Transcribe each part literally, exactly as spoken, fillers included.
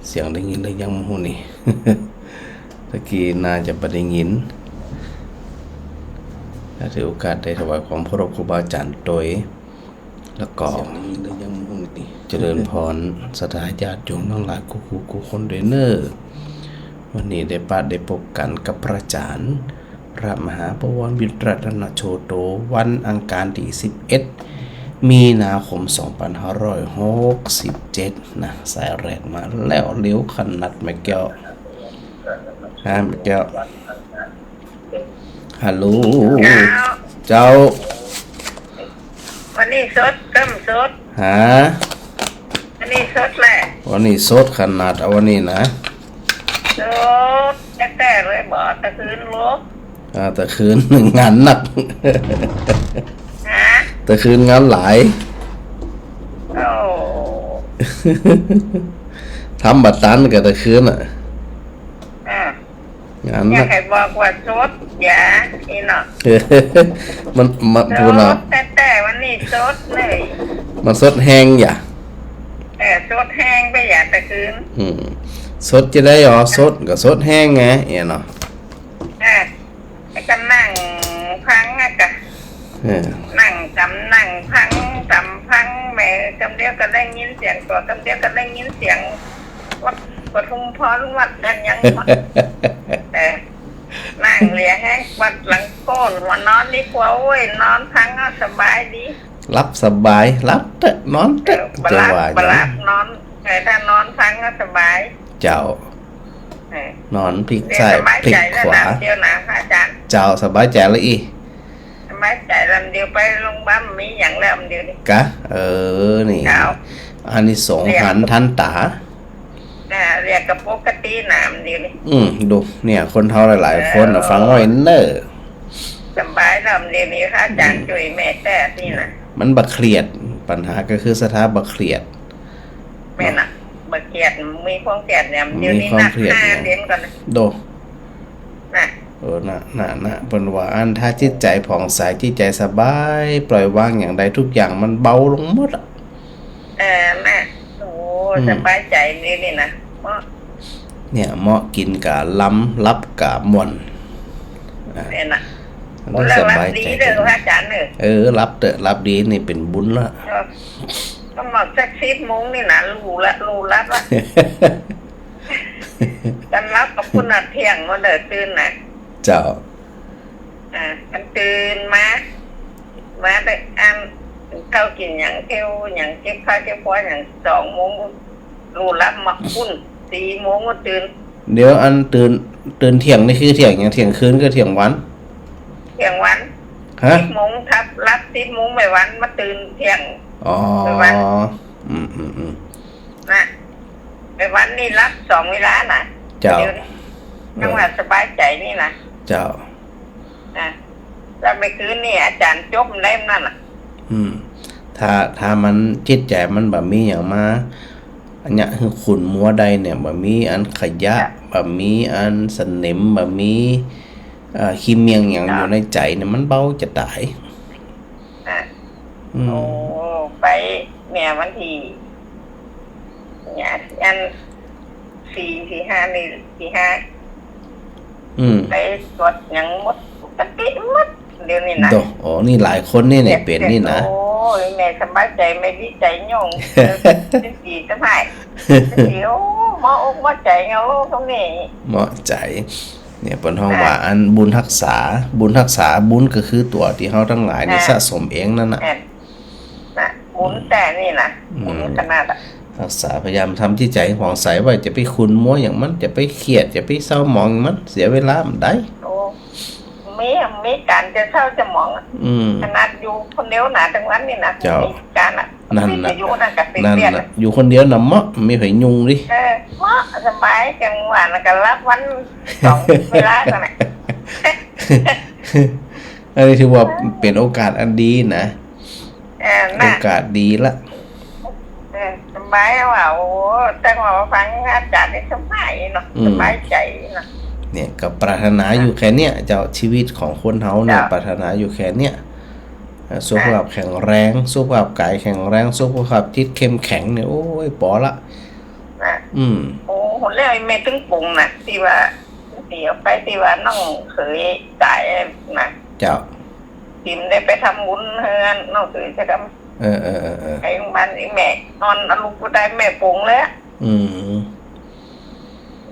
เสียงได้ยินหรือยังบ่ฮู้นี่ ตะกี้น่าจะบ่ได้ยิน ก็ถือโอกาสได้ถวายความเคารพครูบาอาจ๋ารย์โตย แล้วก็ เสียงได้ยินหรือยังบ่ฮู้นี่ เจริญพรศรัทธาญาติโยมตังหลายกู้ๆคนโตยเน่อ วันนี้ได้ปะได้ปบกั๋นกับพระอาจ๋ารย์ พระมหาปวรวิทย์รัตนโชโต วันอังคารตี้สิบเอ็ด มีนาคม สองปันห้าร้อยหกสิบเจ็ด นะ สายแรกมาแล้ว เร็วขนาด แม่แก้ว ฮะ แม่แก้ว ฮัลโหล เจ้า เจ้า วันนี้สด เริ่มสด ฮะ วันนี้สดแหละ วันนี้สดขนาด เอาวันนี้นะ สดแต๊ๆ เลยบ่ ตะคืนโล อ่า ตะคืนงานหนัก ฮะ ตะคืนงานหลาย โอ้ ทำบ่ตันกับตะคืนอ่ะ อ่า งานหนัก อยากให้บอกว่าสด อย่า นี่เนาะ มัน มัน สด พูดเนาะ แต๊ๆ วันนี้สดเลย มันสดแฮงอย่า เออ สดแฮงไปอย่าตะคืน อืม สดจะได้หรอ สดก็สดแฮงไง เนี่ยเนาะ เออ แล้วก็นั่งฟังอะกะ เออ นั่งกำนั่งฟังกำฟังแหม กำเดียวก็ได้ยินเสียงตั๋ว กำเดียวก็ได้ยินเสียงวัดปทุมพรวัดกันยัง เออ นั่งเหลียแฮงวัดหลังโค่น หัวนอนดีกว่า โอ้ย นอนฟังก็สบายดี หลับสบาย หลับเต๊อะ นอนเต๊อะ เออ บ่หลับ จังหวะ บ่หลับ อย่าง นอน เออ ถ้านอนฟังก็สบาย เจ้า เออ นอนพลิกซ้าย เดี๋ยวสบาย พลิกขวา ใจแล้วนะ เดี๋ยวนะพระอาจ๋ารย์ เจ้า สบายใจแล้วอี้ สบายใจแล้ว เดี๋ยวไปโรงพยาบาลมีอย่างแล้วเดี๋ยวนี้ กะ เออ นี่ เจ้า อานิสงส์ เดี๋ยว หันทันต๋า อ่า เรียกกับปกตินะเดี๋ยวนี้ อืม ดู เนี่ย คนเฒ่าหลายๆ คนน่ะ เออ ฟังไว้เน่อ สบายแล้วเดี๋ยวนี้ พระอาจ๋ารย์ อืม จ้วยแม่แต๊นี่นะ มันบ่เครียด ปัญหาก็คือศรัทธาบ่เครียด แม่นน่ะ บ่เครียด มีความเครียดเนี่ย เดี๋ยวนี้ มีความเครียด หนักห้า เนี่ย เดือนก่อนนะ โด น่ะ เออ น่ะ น่ะ น่ะ เปิ้นว่าอันถ้าจิตใจผ่องใส จิตใจสบาย ปล่อยวางอย่างใดทุกอย่างมันเบาลงหมดอะ เออ น่ะ โอ้ อืม สบายใจนี่ นี่นะ เหมาะ เนี่ย เหมาะกิ๋นกะลำ หลับกะม่วน อ่ะ เนี่ยนะ มันก็ โอ้ สบายใจ หลับดีเด้อ พระอาจ๋ารย์เอ้ย เออ หลับเต๊อะ หลับดีนี่เป๋นบุญละ เออ ก็มาสักสิบโมงนี่นะ หลู่ละ หลู่หลับละ กันหลับกับคุณน่ะ เที่ยงมาเด้อ ตื่นนะ เจ้า อ่า กันตื่นมา มาได้อัน ข้าวกิ๋นหยัง เที่ยวหยัง เก็บผ้าเก็บผ่อนหยัง สองโมง หลู่หลับมาปุ้น สี่โมงก็ตื่น เดี๋ยวอันตื่น ตื่นเที่ยงนี่คือเที่ยงหยัง เที่ยงคืนคือเที่ยงวัน เที่ยงวัน ฮะ สิบโมงทับ หลับสิบโมงไปวัน มาตื่นเที่ยง อ๋อ ไปวัน อืม อืม อืม นะ ไปวันนี่หลับสองเวลานะ เจ้า เดี๋ยวนี้ เออ จังหวะสบายใจนี่นะ เจ้า นะ แล้วเมื่อคืนนี่อาจ๋ารย์จบได้นั่นน่ะ อืม ถ้า ถ้ามันจิตใจมันบ่มีหยังมา อันเนี้ยคือขุ่นมัวได้เนี่ย บ่มีอันขยะ จ้ะ บ่มีอันสนิม บ่มี เอ่อ ขี้เมียงหยัง จ้ะ อยู่ในใจ๋เนี่ย มันเบาจะต๋าย อ่ะ อืม โอ้ ไปเนี่ยวันที่ เนี่ย อัน สี่ สี่ห้านี่ สี่ห้า อืม ไปตรวจหยังหมด ปกติหมด เดี๋ยวนี้นะ โด อ๋อ นี่หลายคนนี่เนี่ย เป๋นนี่นะ โอ้ย แม่สบายใจ แม่ดีใจย่อง สิบสี่ สบาย สิบสี่ โอ้ เหมาะอกเหมาะใจ๋เงาโลกตรงนี้ เหมาะใจ๋ เนี่ย เปิ้นฮ้องว่า อ่ะ อันบุญฮักษา บุญฮักษา บุญก็คือตั๋วตี้เฮาตังหลายนี่ อ่ะ สะสมเองนั่นน่ะ อ่ะ น่ะ บุญแต๊นี่นะ อืม บุญขนาดอะ ฮักษา พยายามทำจิตใจ๋ให้ผ่องใสไว้ จะไปขุ่นมัวอย่างมัน จะไปเครียด จะไปเศร้าหมองอย่างมัน เสียเวลาบ่ได้ โอ้ มี มีก๋านจะเศร้าจะหมองอะ อืม ขนาดอยู่คนเดียวนะ ตึงวันนี่นะ เจ้า มีก๋านอะ นั่นน่ะ มีแต่อยู่นั่นกะติด นั่น เตียง น่ะ อยู่คนเดียวน่ะเหมาะ มีไผยุ่งดิ เออ เหมาะ สบาย จังหวะนั้นกะหลับวันสองเวลาเท่านั้น อันนี้ถือว่าเป๋นโอกาสอันดีนะ เออ น่ะ โอกาสดีละ เออ สบายว่า โอ้ แต่ว่าฟังอาจ๋ารย์นี่สบายเนาะ อืม สบายใจ๋เนาะ เนี่ย ก็ปรารถนาอยู่แค่เนี้ย เจ้า ชีวิตของคนเฮาเนี่ย เจ้า ปรารถนาอยู่แค่เนี้ย เอ่อ สุขภาพแข็งแรง สุขภาพก๋ายแข็งแรง สุขภาพจิตเข้มแข็งเนี่ย โอ้ย ปอละ นะ อืม โอ้ ไอ้แม่ตึงปงน่ะ ตี้ว่า ตี้เอาไป ตี้ว่าน้องเขยต๋ายน่ะ เจ้า ตี้มันได้ไปทำบุญเฮือนน้องเขยใจ้กำ เออ เออ เออ เออ ไปโรงพยาบาล ไอ้แม่นอนเอาลูกบ่ได้ แม่ปงเลยอะ อืม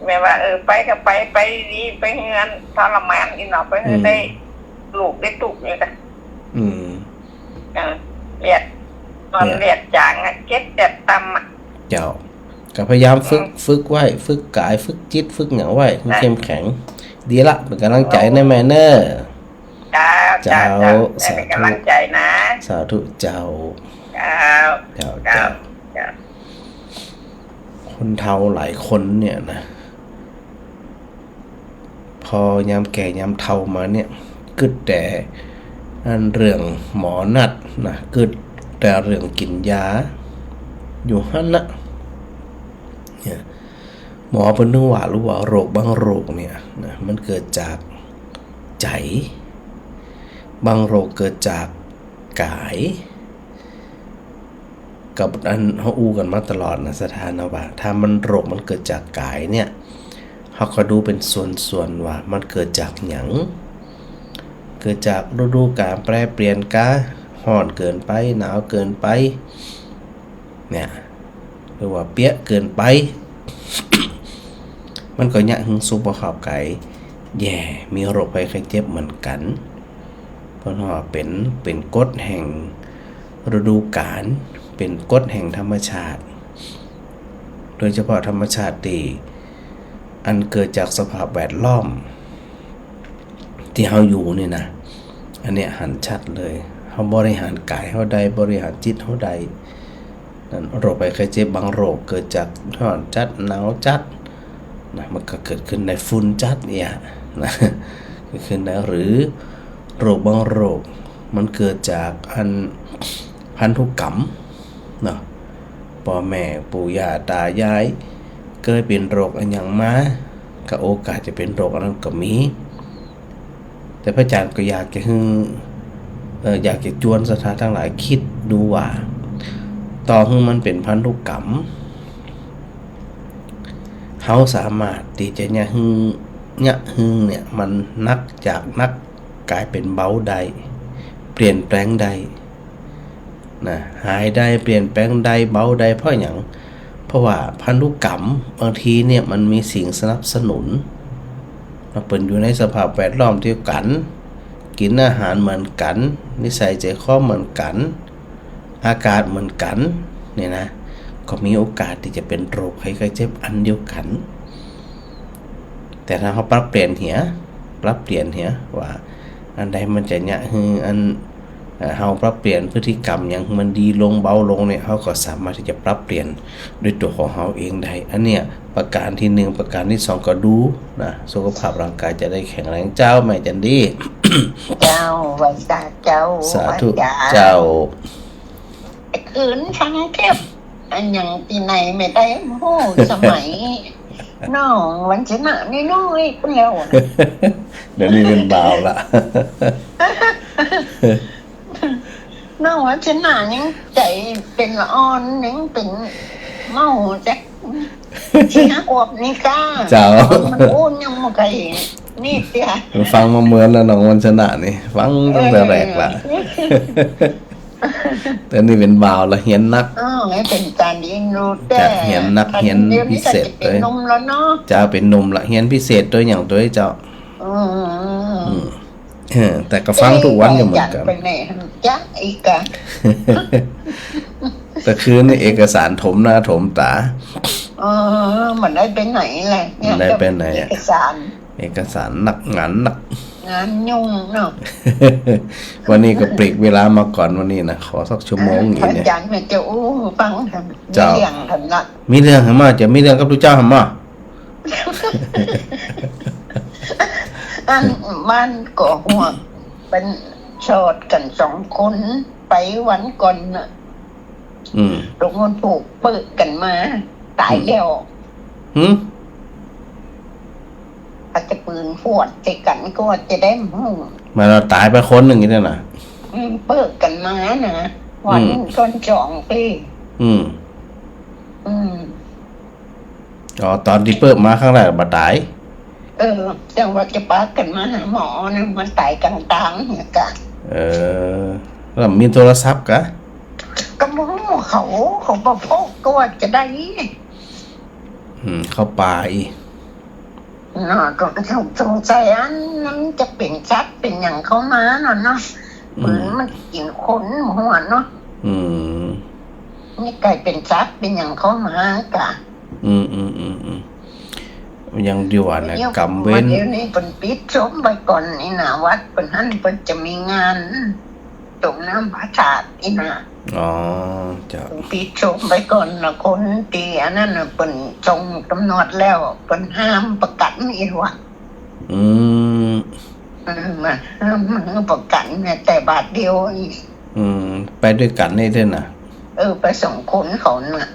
แม่ว่า เออ ไปก็ไป ไปดี ไปเฮือนทรมานอีกหน่อย ไปเฮือน อืม ได้ลูกได้ตุ๊กนี่กะ อืม เออ เลียด นอน เลียดจ๋างอะ เจ็บแสบต่ำอะ เจ้า ก็พยายามฝึก อืม ฝึกไว้ ฝึกกาย ฝึกจิต ฝึกหยังไว้ ให้เข้มแข็ง ดีละ เป๋นก๋ำลังใจ๋นะแม่เน่อ เจ้า เจ้า เจ้า เจ้า แม่เป๋นก๋ำลังใจ๋นะ สาธุเจ้า เจ้า เจ้า เจ้า เจ้า เจ้า คนเฒ่าหลายคนเนี่ยนะ พอยามแก่ยามเฒ่ามาเนี่ย กึ๊ดแต่อันเรื่องหมอนัดนะ กึ๊ดแต่เรื่องกิ๋นยา อยู่หั้นนะ เนี่ย หมอเปิ้นถึงว่า ฮู้ว่าโรคบางโรคเนี่ยนะ มันเกิดจากใจ๋ บางโรคเกิดจากกาย กับอันเฮาอู้กั๋นมาตลอดนะ ศรัทธานะ ว่าถ้ามันโรคมันเกิดจากกายเนี่ย เฮาก็ดูเป๋นส่วนๆ ว่ามันเกิดจากหยัง เกิดจากฤดูกาลแปรเปลี่ยนกา ฮ้อนเกินไป หนาวเกินไป เนี่ย หรือว่าเปียะเกินไป มันก็เยียะหื้อสุขภาพกายแย่ มีโรคภัยไข้เจ็บเหมือนกั๋น เพราะว่าเป๋น เป๋นกฎแห่งฤดูกาล เป๋นกฎแห่งธรรมชาติ โดยเฉพาะธรรมชาติตี้อันเกิดจากสภาพแวดล้อม ตี้เฮาอยู่นี่นะ อันเนี้ยหันชัดเลย เฮาบริหารกายเฮาได้ บริหารจิตเฮาได้ นั้นโรคภัยไข้เจ็บบางโรคเกิดจากฮ้อนจัด หนาวจัดนะ มันก็เกิดขึ้นได้ ฝุ่นจัดเนี่ยนะ เกิดขึ้นได้ หรือโรคบางโรคมันเกิดจากอันพันธุกรรมเนาะ ป้อแม่ปู่ย่าต๋ายายเกยเป๋นโรคอะหยังมา ก็โอกาสจะเป๋นโรคอันนั้นก็มี แต่พระอาจารย์ก็อยากจะหื้อ เอ่อ อยากจะจวนศรัทธาตังหลายกึ๊ดดูว่า ต่อหื้อมันเป๋นพันธุกรรม เฮาสามารถตี้จะเยียะหื้อ เยียะหื้อเนี่ย มันหนักจากหนักก๋ายเป๋นเบาได้ เปลี่ยนแปลงได้ นะ หายได้ เปลี่ยนแปลงได้ เบาได้ เพราะหยัง เพราะว่าพันธุกรรมบางทีเนี่ยมันมีสิ่งสนับสนุน เปิ้นอยู่ในสภาพแวดล้อมเดียวกั๋น กิ๋นอาหารเหมือนกั๋น นิสัยใจ๋คอเหมือนกั๋น อากาศเหมือนกั๋น เนี่ยนะ ก็มีโอกาสตี้จะเป๋นโรคภัยไข้เจ็บอันเดียวกั๋น แต่ถ้าเฮาปรับเปลี่ยนเหีย ปรับเปลี่ยนเหีย ว่าอันใดมันจะเยียะหื้ออัน เอ่อ เฮาปรับเปลี่ยนพฤติกรรมหยังมันดีลงเบาลงเนี่ย เฮาก็สามารถตี้จะปรับเปลี่ยนด้วยตั๋วของเฮาเองได้ อันเนี้ยประการตี้หนึ่ง ประการตี้สองก็ดูนะ สุขภาพร่างกายจะได้แข็งแรง เจ้าแม่จันดี เจ้า ไหว้สาเจ้า สาธุ ไหว้สา เจ้า คืนฟังเก็บ อันหยังตี้ไหนไม่ได้ โอ้โห สมัย น้องวันชนะน้อยๆ พู้นแล้วอะ เดี๋ยวนี้เป๋นบ่าวละ น้องวันชนะยังใจ๋เป๋นละอ่อน ยังเป๋นเมาจัก สี่ห้าขวบนี่ก้า เจ้า มันอู้ยังบ่เคยนี่เตี้ย ฟังมาเมินแล้วน้องวันชนะนี่ ฟังตั้งแต่แรกละ เออ แต่นี่เป๋นบ่าวละ เฮียนนัก เออ ไม่เป๋นก๋านดีรู้แต่ จะเฮียนนัก เฮียนพิเศษ เป๋นหนุ่มแล้วเนาะ จะเป๋นหนุ่มละ เฮียนพิเศษตวยหยังตวยเจ้า อืม อืม เออ แต่ก็ฟังกู้วันอยู่เหมือนกั๋น เอ๊ะ ไปไหนจ๊ะอีกอะ แต่คืนนี้เอกสารถมหน้าถมต๋า เออ มันได้ไปไหนแหละเนี่ย มันได้ไปไหนอะ เอกสาร เอกสารนัก งานนัก งานยุ่งเนาะ วันนี้ก็ปลีกเวลามาก่อนวันนี้นะ ขอสักชั่วโมง เออ อีกเนี่ย พระอาจารย์มันจะอู้ฟัง เจ้า มีเรื่องกันละ มีเรื่องหามา จะมีเรื่องกับตุ๊เจ้าหามา อันมันก็ห่วง เป๋นโสดกั๋นสองคน ไปวันก่อนน่ะ อืม ตกลงผูกเปิ้งกั๋นมา ต๋ายแล้ว หืม อาจจะปืนพวดใส่กั๋นก็จะได้หืม มันเอาต๋ายไปคนนึ่งอีกแล้วนะ อืม เปิ้งกั๋นมานะ วัน อืม ก่อนสองปี อืม อืม อ๋อ ต๋อนตี้เปิ้นมาครั้งแรกบ่ต๋าย เออ จังว่าจะปากั๋นมาหาหมอนะ มันต๋ายก๋างตางเนี่ยกะ เออ แล้วมีโทรศัพท์กะ ก็บ่ฮู้เขา เขาบ่พกก็ว่าจะได้ อืม เข้าป่าอีก เนาะ ก็สงสัยอันนั้นจะเป๋นสัตว์เป๋นหยังเข้ามาเนาะ เนาะ อืม ปืนมันกิ๋นคนหัวเนาะ อืม นี่กลายเป๋นสัตว์เป๋นหยังเข้ามากะ อืม อืม อืม อืม ยังดีว่านะ เดี๋ยว ก๋ำเวร เดี๋ยวนี้เปิ้นปิดโสมไว้ก่อนนี่นะ วัดเปิ้นหั้นเปิ้นจะมีงาน สงน้ำพระธาตุนี่นะ อ๋อ เจ้า ปิดโสมไว้ก่อนนะ คนตี้อันนั้นน่ะ เปิ้นส่งตำรวจแล้ว เปิ้นห้ามประกั๋นอีกว่า อืม อืม ห้ามประกั๋นเนี่ย แต่บาทเดียวอีก อืม ไปด้วยกั๋นนี่ด้วยนะ เออ ไปสองคนเขาน่ะ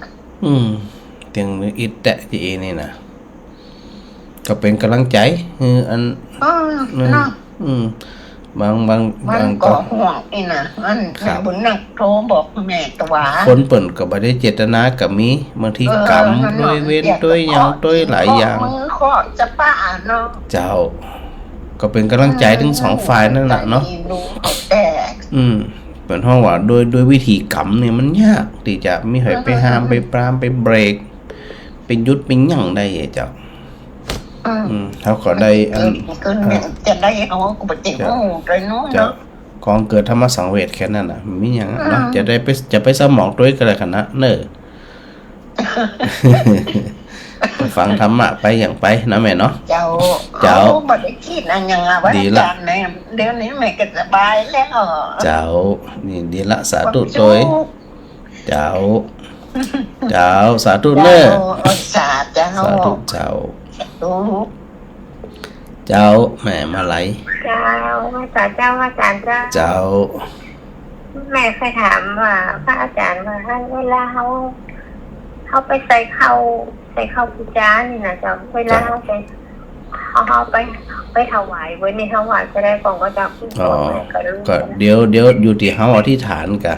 อืม เตียงอิดแตะจีเอนี่นะ ก็เป๋นก๋ำลังใจ๋ เออ อัน เออ นั่น เนาะ อืม บาง บาง มัน บาง ก็ ก็ห่วงนี่นะ อัน ครับ บุญนักโทรบอกแม่ตะหวา คนเปิ้นก็บ่ได้เจตนาก็มี บางที เออ ก๋ำ นั่นน่ะ ด้วยเวร เดี๋ยว ด้วยหยัง ก็ ด้วยหลายอย่าง ข้อมือข้อจะป้าเนาะ เจ้า ก็เป๋นก๋ำลังใจ๋ตึงสองฝ่ายนั่นแหละเนาะ อืม แต่ อืม เปิ้นฮ้องว่าโดย โดยวิธีก๋ำเนี่ยมันยากตี้จะมีใผไปห้าม อืม ไปปราม ไปเบรก ไปหยุดไปยั้งได้เจ้า อืม อืม เฮาก็ได้อัน เออ ก็เนี่ย อ่ะ จะได้เอาก็บ่ติด เจ้า โอ้ ไปโน่น เจ้า เนาะ ของเกิดธรรมสังเวชแค่นั้นน่ะ มีหยังอะเนาะ อืม จะได้ไป จะไปเศร้าหมองตวยก็แล้วกั๋นนะ เน่อ ฟังธรรมะไปหยังไปนะแม่เนาะ เจ้า เจ้า เอา บ่ได้กึ๊ดอะหยังอะ ดีละ อาจ๋ารย์แม่ เดี๋ยวนี้แม่ก็สบายแล้ว เจ้า นี่ดีละ สาธุตวย ความสุข เจ้า เจ้า สาธุเน่อ เจ้า เออ สาธุ สาธุเจ้า สาธุ เจ้า แม่มาลัย เจ้า สาธุเจ้า อาจ๋ารย์เจ้า เจ้า แม่ใค่ถามว่า พระอาจ๋ารย์ว่า เวลาเฮา เฮาไปใส่ข้าว ใส่ข้าวปู๋จานี่นะเจ้า เวลา เจ้า เฮาไป เฮา เฮาไป ไปถวายเปิ้นนี่ ถวายจะได้ของก็เจ้า อ๋อ ก็เดี๋ยว เดี๋ยวอยู่ตี้เฮาอธิษฐานกะ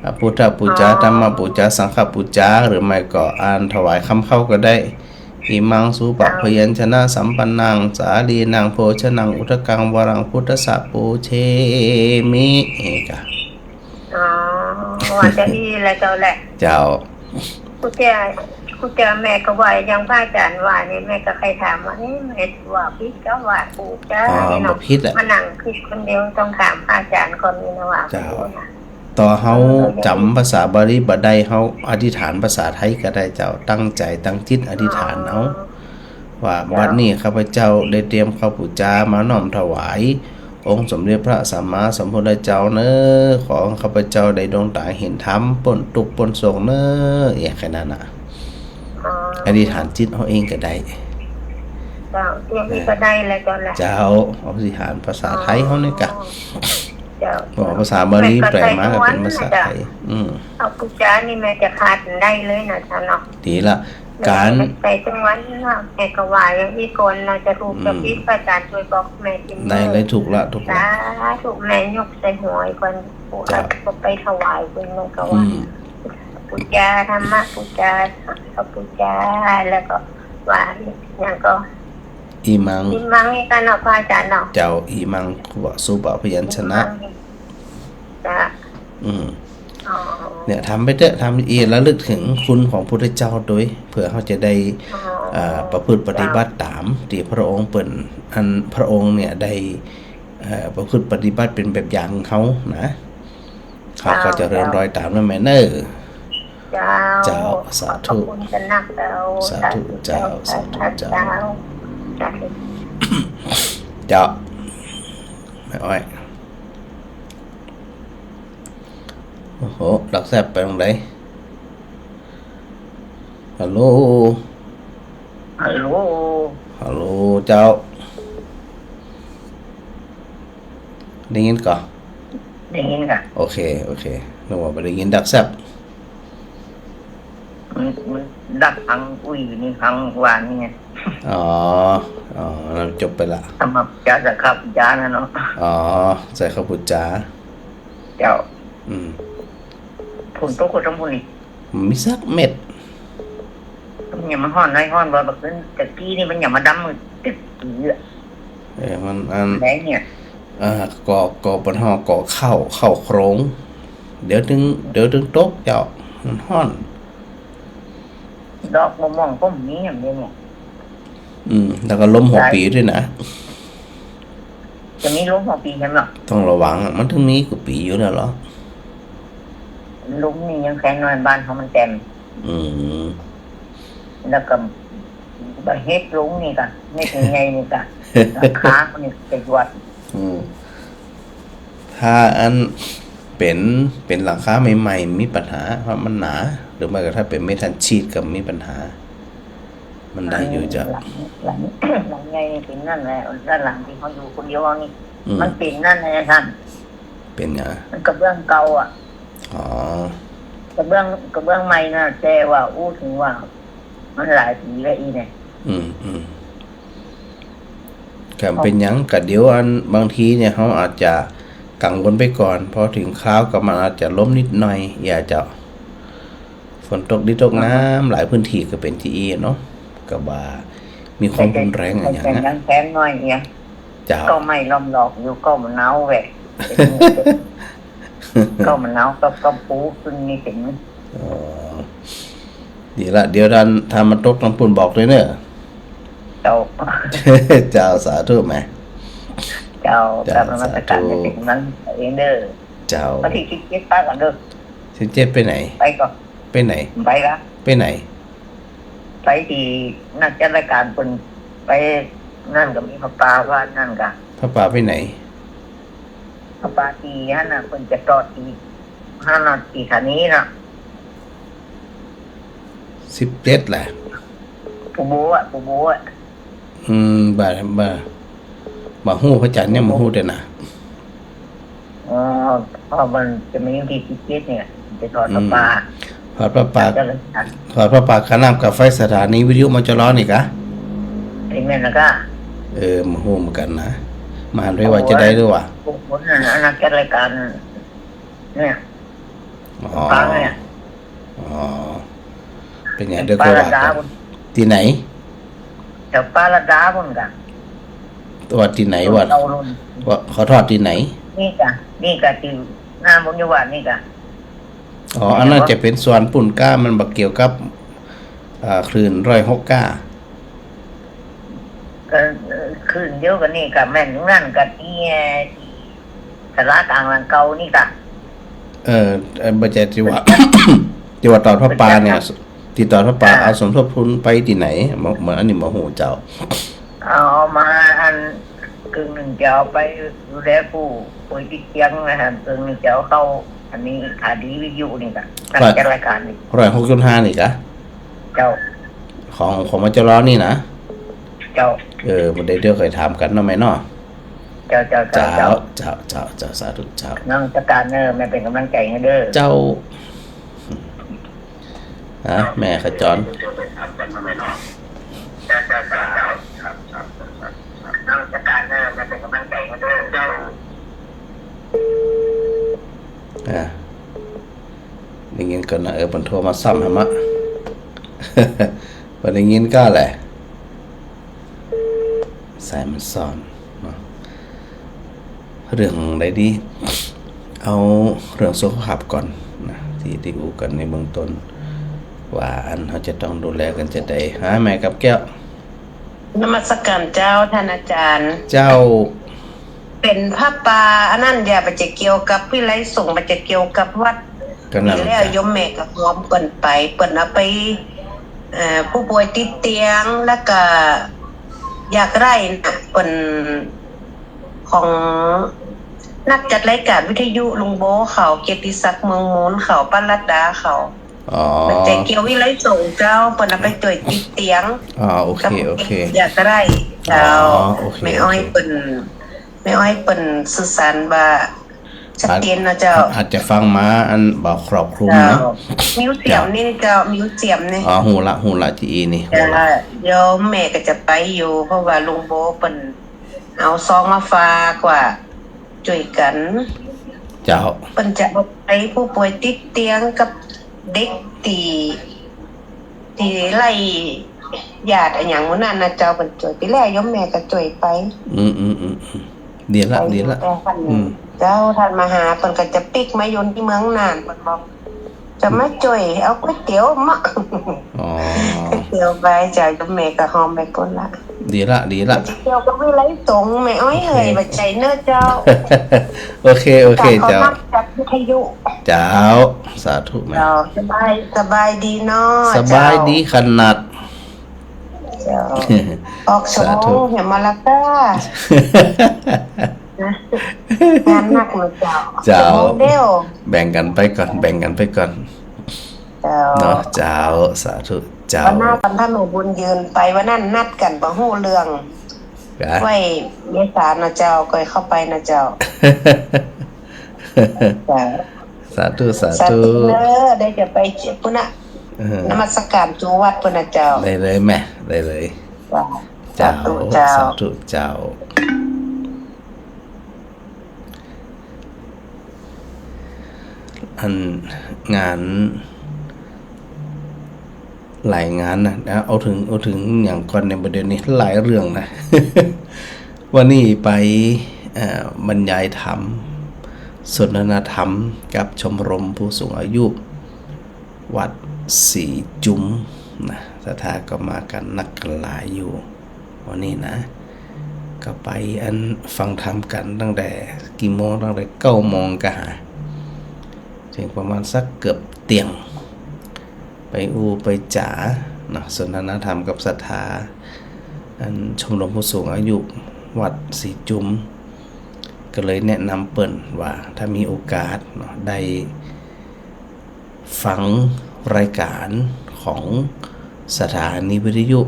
อ่ะ พุทธปู๋จา อ๋อ ธรรมปู๋จา สังฆปู๋จา หรือไม่ก็อันถวายคำข้าวก็ได้ อิมัง สูปะ เจ้า พยัญชนะสัมปันนัง สาลีนัง โภชนัง อุทกัง วรัง พุทธัสสะ ปูเชมิ เอกะ อ๋อ ว่าจะอี้แหละเจ้าแหละ เจ้า กูเจื้อ กูเจื้อแม่ก็ว่าอย่างพระอาจ๋ารย์ว่านี่ แม่ก็ใค่ถามว่า เอ๊ะ แม่ว่าผิดก็ว่าปู๋จา อ๋อ นี่เนาะ บ่ผิดอะ มานั่งกึ๊ดคนเดียว ต้องถามพระอาจ๋ารย์ก่อนนี่นะว่า เจ้า บ่ผิดนะ ต่อเฮา เออ จ๋ำภาษาบาลีบ่ได้ เฮาอธิษฐานภาษาไทยก็ได้เจ้า ตั้งใจ๋ตั้งจิตอธิษฐานเอา อ๋อ ว่า เจ้า บัดนี้ข้าพเจ้าได้เตรียมข้าวปู๋จามาน้อมถวายองค์สมเด็จพระสัมมาสัมพุทธเจ้าเน่อ ขอข้าพเจ้าได้ดวงต๋าหันธรรม ป๊นตุ๊กข์ป๊นโศกเน่อ อย่างแค่นั้นน่ะ อ๋อ อธิษฐานจิตเอาเองก็ได้ เจ้า อย่างนี้ก็ได้แหละเจ้าแหละ เจ้า อธิษฐานภาษาไทยเฮานี่กะ อ๋อ เจ้า บอกภาษาบาลีแปลมาก็เป๋นภาษาไทย แม่ก็ใส่ทุกวันนะเจ้า อืม ข้าวปู๋จานี่แม่จะขาดได้เลยนะเจ้าเนาะ ดีละ แม่ ก๋าน ใส่ทุกวันนะ แม่ก็ว่าอย่างนี้ก่อนเนาะ จะถูกจะผิด อืม พระอาจ๋ารย์ช่วยบอกแม่ที ได้เลย ถูกละ ถูกละ สาธุ แม่ยกใส่หัวก่อน เจ้า ก็ไปถวายเปิ้น แม่ก็ว่า อืม ปู๋จา ธรรมปู๋จา สังฆปู๋จา แล้วก็ว่าอย่างก็ อิมัง อิมังนี่ก็เนาะ พระอาจ๋ารย์เนาะ เจ้า อิมัง ว่า สูปะ พยัญชนะ อิมัง จ้ะ อืม อ๋อ เนี่ย ทำไปเต๊อะ ทำอีก ระลึกถึงคุณของพุทธเจ้าตวย เผื่อเฮาจะได้ อ๋อ อ่า ประพฤติปฏิบัติต๋าม ตี้พระองค์เปิ้น อันพระองค์เนี่ยได้ เอ่อ ประพฤติปฏิบัติเป๋นแบบอย่างเฮานะ เฮาก็จะเจริญรอยต๋ามนะแม่เน่อ เจ้า เจ้า สาธุ ขอบพระคุณเจ้า สาธุเจ้า สาธุเจ้า สาธุเจ้า สาธุ เจ้า แม่อ้อย โอ้โห ดักแซบไปตรงไหน ฮัลโหล ฮัลโหล ฮัลโหล เจ้า ได้ยินก่อ ได้ยินก่ะ โอเค โอเค นึกว่าบ่ได้ยินดักแซบ มัน มันดักฟังอุ้ยนี่ฟังหวานนี่ไง อ๋อ อ๋อ แล้วจบไปละ สำหรับจาสักขับจานะเนาะ อ๋อ ใส่ข้าวปุจจา เจ้า อืม ฝนตกก็ต้องพูดนี่ มีสักเม็ด ต้อง เนี่ยมันฮ้อนน้อยฮ้อนบ่ บ่าคืนตะกี้นี่มันยังมาดำมือตึ๊ก เออ มันอัน ได้เนี่ย อ่า ก่อ ก่อปัญหา ก่อเข้า เข้าโครง เดี๋ยวตึง เดี๋ยวตึงตกเจ้า มันฮ้อน ดอกมะม่วงก็มีอย่างเดียวเนี่ย อืม แล้วก็ลมหัวปี๋ด้วยนะ จะมีลมหัวปี๋ใช่ไหม ต้องระวังอะ มันตึงมีกู้ปี๋อยู่แล้วเหรอ ลมนี่ยังแค่น้อย บ้านเขามันแจ่ม อืม แล้วก็บ่าเฮ็ดลงนี่กะ เฮ็ดใหญ่ๆ นี่กะ หลังคามันนี่จะยวด อืม ถ้าอันเป๋น เป๋นหลังคาใหม่ๆ มีปัญหา เพราะมันหนา หรือไม่ก็ถ้าเป๋นเมทัลชีทก็มีปัญหา มันได้อยู่เจ้า หลัง หลัง หลังใหญ่นี่เป๋นนั่นแหละ ด้านหลังตี้เขาอยู่คนเดียวนี่ อืม มันเป๋นนั่นแหละท่าน เป๋นไง มันกระเบื้องเก่าอะ อ๋อ กระเบื้อง กระเบื้องใหม่น่ะ แต่ว่าอู้ถึงว่า มันหลายปี๋แล้วอี้เนี่ย อืม อืม ก็เป๋นหยัง ก็เดี๋ยวอันบางทีเนี่ย เฮาอาจจะกังวลไปก่อน พอถึงคราวก็มันอาจจะล้มนิดหน่อย อย่าเจ้า ฝนตกดินตกน้ำ หลายพื้นที่ก็เป๋นจะอี้เนาะ ก็ว่ามีความรุนแรงอะหยัง แต่ แต่ อะ ยังแค่น้อยเนี่ย เจ้า ก็ไม่ล้อมหลอกอยู่ ก็มันหนาวแหวะ ก็มันหนาว ก็ ก็ปูขึ้นนี่เป๋น อ๋อ ดีละ เดี๋ยวถ้า ถ้ามันตกตางปู้นบอกเลยเน่อ เจ้า เจ้า สาธุแม่ เจ้า เจ้า กราบนมัสการ สาธุ แม่เป๋นกำลังใจเองเน่อ เจ้า วันตี้สิบเจ็ดไปก่อนเน่อ สิบเจ็ดไปไหน ไปก่อน ไปไหน ไปละ ไปไหน ไปตี้นักจัดรายการเปิ้น ไปนั่นก็มีผ้าป่าว่านั่นกะ ผ้าป่าไปไหน ผ้าป่าตี้หั้นน่ะ เปิ้นจะตอดตี้หั้นน่ะ ตี้สถานีน่ะ สิบเจ็ดแหละ ปูโบอะ ปูโบอะ อืม บ่า บ่า บ่ฮู้ พระอาจารย์ยังบ่ฮู้เตื้อนะ อ๋อ เพราะมันจะมีวันตี้สิบเจ็ดเนี่ย จะทอดผ้าป่า อืม ทอดผ้าป่า จัดรายการ ทอดผ้าป่าค่าน้ำค่าไฟสถานีวิทยุ มจร นี่กะ ไอ้แม่นนะกะ เออ บ่ฮู้เหมือนกั๋นนะ บ่หันไปว่าจะได้หรือวะ พวกคนนั้นน่ะ นักจัดรายการเนี่ย อ๋อ ฟังเนี่ย อ๋อ เป๋นไง เป๋น เดี๋ยวค่อยว่ากั๋น ป่าลัดดาปุ้น ตี้ไหน แถวป่าลัดดาปุ้นกะ ว่าตี้ไหน วัด เตาลุน ว่าเขาทอดตี้ไหน นี่กะ นี่กะตี้หน้าบุญญวัฒน์นี่กะ อ๋อ อันนั้นจะเป๋นส่วนปุ้นก้า มันบ่เกี่ยวกับ อ่า คลื่นร้อยหกก้า ก็ เอ่อ คลื่นเดียวกั๋นนี่กะ แม่นนั่นกะตี้ เอ่อ ตี้ศาลากลางหลังเก่านี่กะ เออ เออ บ่ใจ้ตี้ว่า ตี้ว่าตอดผ้าป่าเนี่ย ตี้ตอดผ้าป่า อ่า เอาสมทบทุนไปตี้ไหน บ่ บ่ อันนี้บ่ฮู้เจ้า เอามาอัน เกิ่งนึ่งจะเอาไปดูแลผู้ป่วยติดเตียงนะฮะ เกิ่งนึ่งจะเอาเข้า อันนี้สถานีวิทยุนี่กะ นักจัดรายการนี่ ร้อยหกจุดห้านี่กะ เจ้า ของ ของ มจร นี่นะ เจ้า เออ บ่ได้ เดี๋ยวค่อยถามกั๋นเนาะแม่เนาะ เจ้า เจ้า เจ้า เจ้า เจ้า เจ้า เจ้า สาธุเจ้า นมัสการเน่อ แม่เป๋นกำลังใจ๋หื้อเน่อ เจ้า ฮะ แม่ขจร อ่า ได้ยินก่อนนะ เออ เปิ้นโทรมาซ้ำหำอะ บ่ได้ยินก้าแหละ สายมันซ้อนเนาะ เรื่องใดดี เอาเรื่องสุขภาพก่อนนะ ตี้ ตี้อู้กั๋นในเบื้องต้น ว่าอันเฮาจะต้องดูแลกั๋นจะใด ฮะ แม่กาบแก้ว นมัสการเจ้า ท่านอาจารย์ เจ้า เป๋นผ้าป่าอันนั้น อย่า บ่จะเกี่ยวกับวิไลสงฆ์ บ่จะเกี่ยวกับวัด ก็นั่น แล้ว จ้ะ โยมแม่ก็หอมเปิ้นไป เปิ้นเอาไป เอ่อ ผู้ป่วยติดเตียง แล้วก็ยากไร้น่ะ เปิ้น ของนักจัดรายการวิทยุลุงโบเขา เกียรติศักดิ์เมืองมูลเขา ป้ารัตดาเขา อ๋อ มันจะเกี่ยววิไลสงฆ์เจ้า เปิ้นเอาไปจ่วยติดเตียง อ๋อ โอเค กับ โอเค ยากไร้เจ้า อ๋อ โอเค แม่อ้อย โอเค เปิ้น แม่อ้อยเปิ้นสื่อสารบ่าชัดเจนเนาะเจ้า อาจ อาจจะฟังมาอันบ่ครอบคลุมเนาะ เจ้า มิวเซียม เจ้า นี่เจ้า มิวเซียมนี่ อ๋อ ฮู้ละ ฮู้ละ ตี้อี้นี่ ฮู้ละ เจ้า โยมแม่ก็จะไปอยู่ เพราะว่าลุงโบเปิ้นเอาซองมาฝากว่า จ่วยกั๋น เจ้า เปิ้นจะเอาไปผู้ป่วยติดเตียงกับเด็กตี้ ตี้ไล่ญาติอะหยังหมู่นั้นนะเจ้า เปิ้นจ้วยไปแล้ว โยมแม่ก็จ้วยไป อืม อืม อืม อืม ดีละ ไป ดีละ อยู่แต่ท่าน อืม เจ้า ท่านมาหา เปิ้นก็จะปิ๊กมาอยู่ในเมืองน่าน เปิ้นบอก จะมาจ้วยเอาก๋วยเตี๋ยวมา อ๋อ ก๋วยเตี๋ยวไป เจ้า โยมแม่ก็หอมไปปู้นละ ดีละ ดีละ ก๋วยเตี๋ยวก็มีหลายต๋ง แม่อ้อยเอ๋ย บ่ใจ้เน่อเจ้า โอเค โอเค เจ้า ขอบคุณมาก จากวิทยุ เจ้า สาธุแม่ เจ้า สบาย สบายดีเนาะ สบายดีขนาด เจ้า ออกสองโมง สาธุ เหียมาละก้า นะ งานหนักเนาะเจ้า เจ้า สองโมงเดียว แบ่งกั๋นไปก่อน แบ่งกั๋นไปก่อน เจ้า เนาะ เจ้า สาธุ เจ้า วันหน้าวันถ้าแม่บุญยืนไป วันนั้นนัดกั๋นบ่ฮู้เรื่อง กะ ไว้เมษานะเจ้า ก็เข้าไปนะเจ้า เจ้า สาธุ สาธุ สาธุเน่อ ได้จะไปปู้นนะ เออ นมัสการสู่วัดปู้นนะเจ้า ได้เลยแม่ ได้เลย เจ้า เจ้า สาธุเจ้า สาธุเจ้า อันงาน หลายงานนะ เอาเถิง เอาเถิงหยังก่อนเนี่ย บ่าเดี่ยวนี้หลายเรื่องนะ วันนี้ไป เอ่อ บรรยายธรรม สนทนาธรรมกับชมรมผู้สูงอายุ วัดสีจุมนะ ศรัทธาก็มากั๋นนักกั๋นหลายอยู่ วันนี้นะ ก็ไปอันฟังธรรมกั๋นตั้งแต่กี่โมง ตั้งแต่เก้าโมงกะหา เถิงประมาณสักเกือบเตียง ไปอู้ไปจ๋าเนาะ สนทนาธรรมกับศรัทธา อันชมรมผู้สูงอายุวัดสีจุม ก็เลยแนะนำเปิ้นว่าถ้ามีโอกาสเนาะ ได้ฟังรายการของสถานีวิทยุ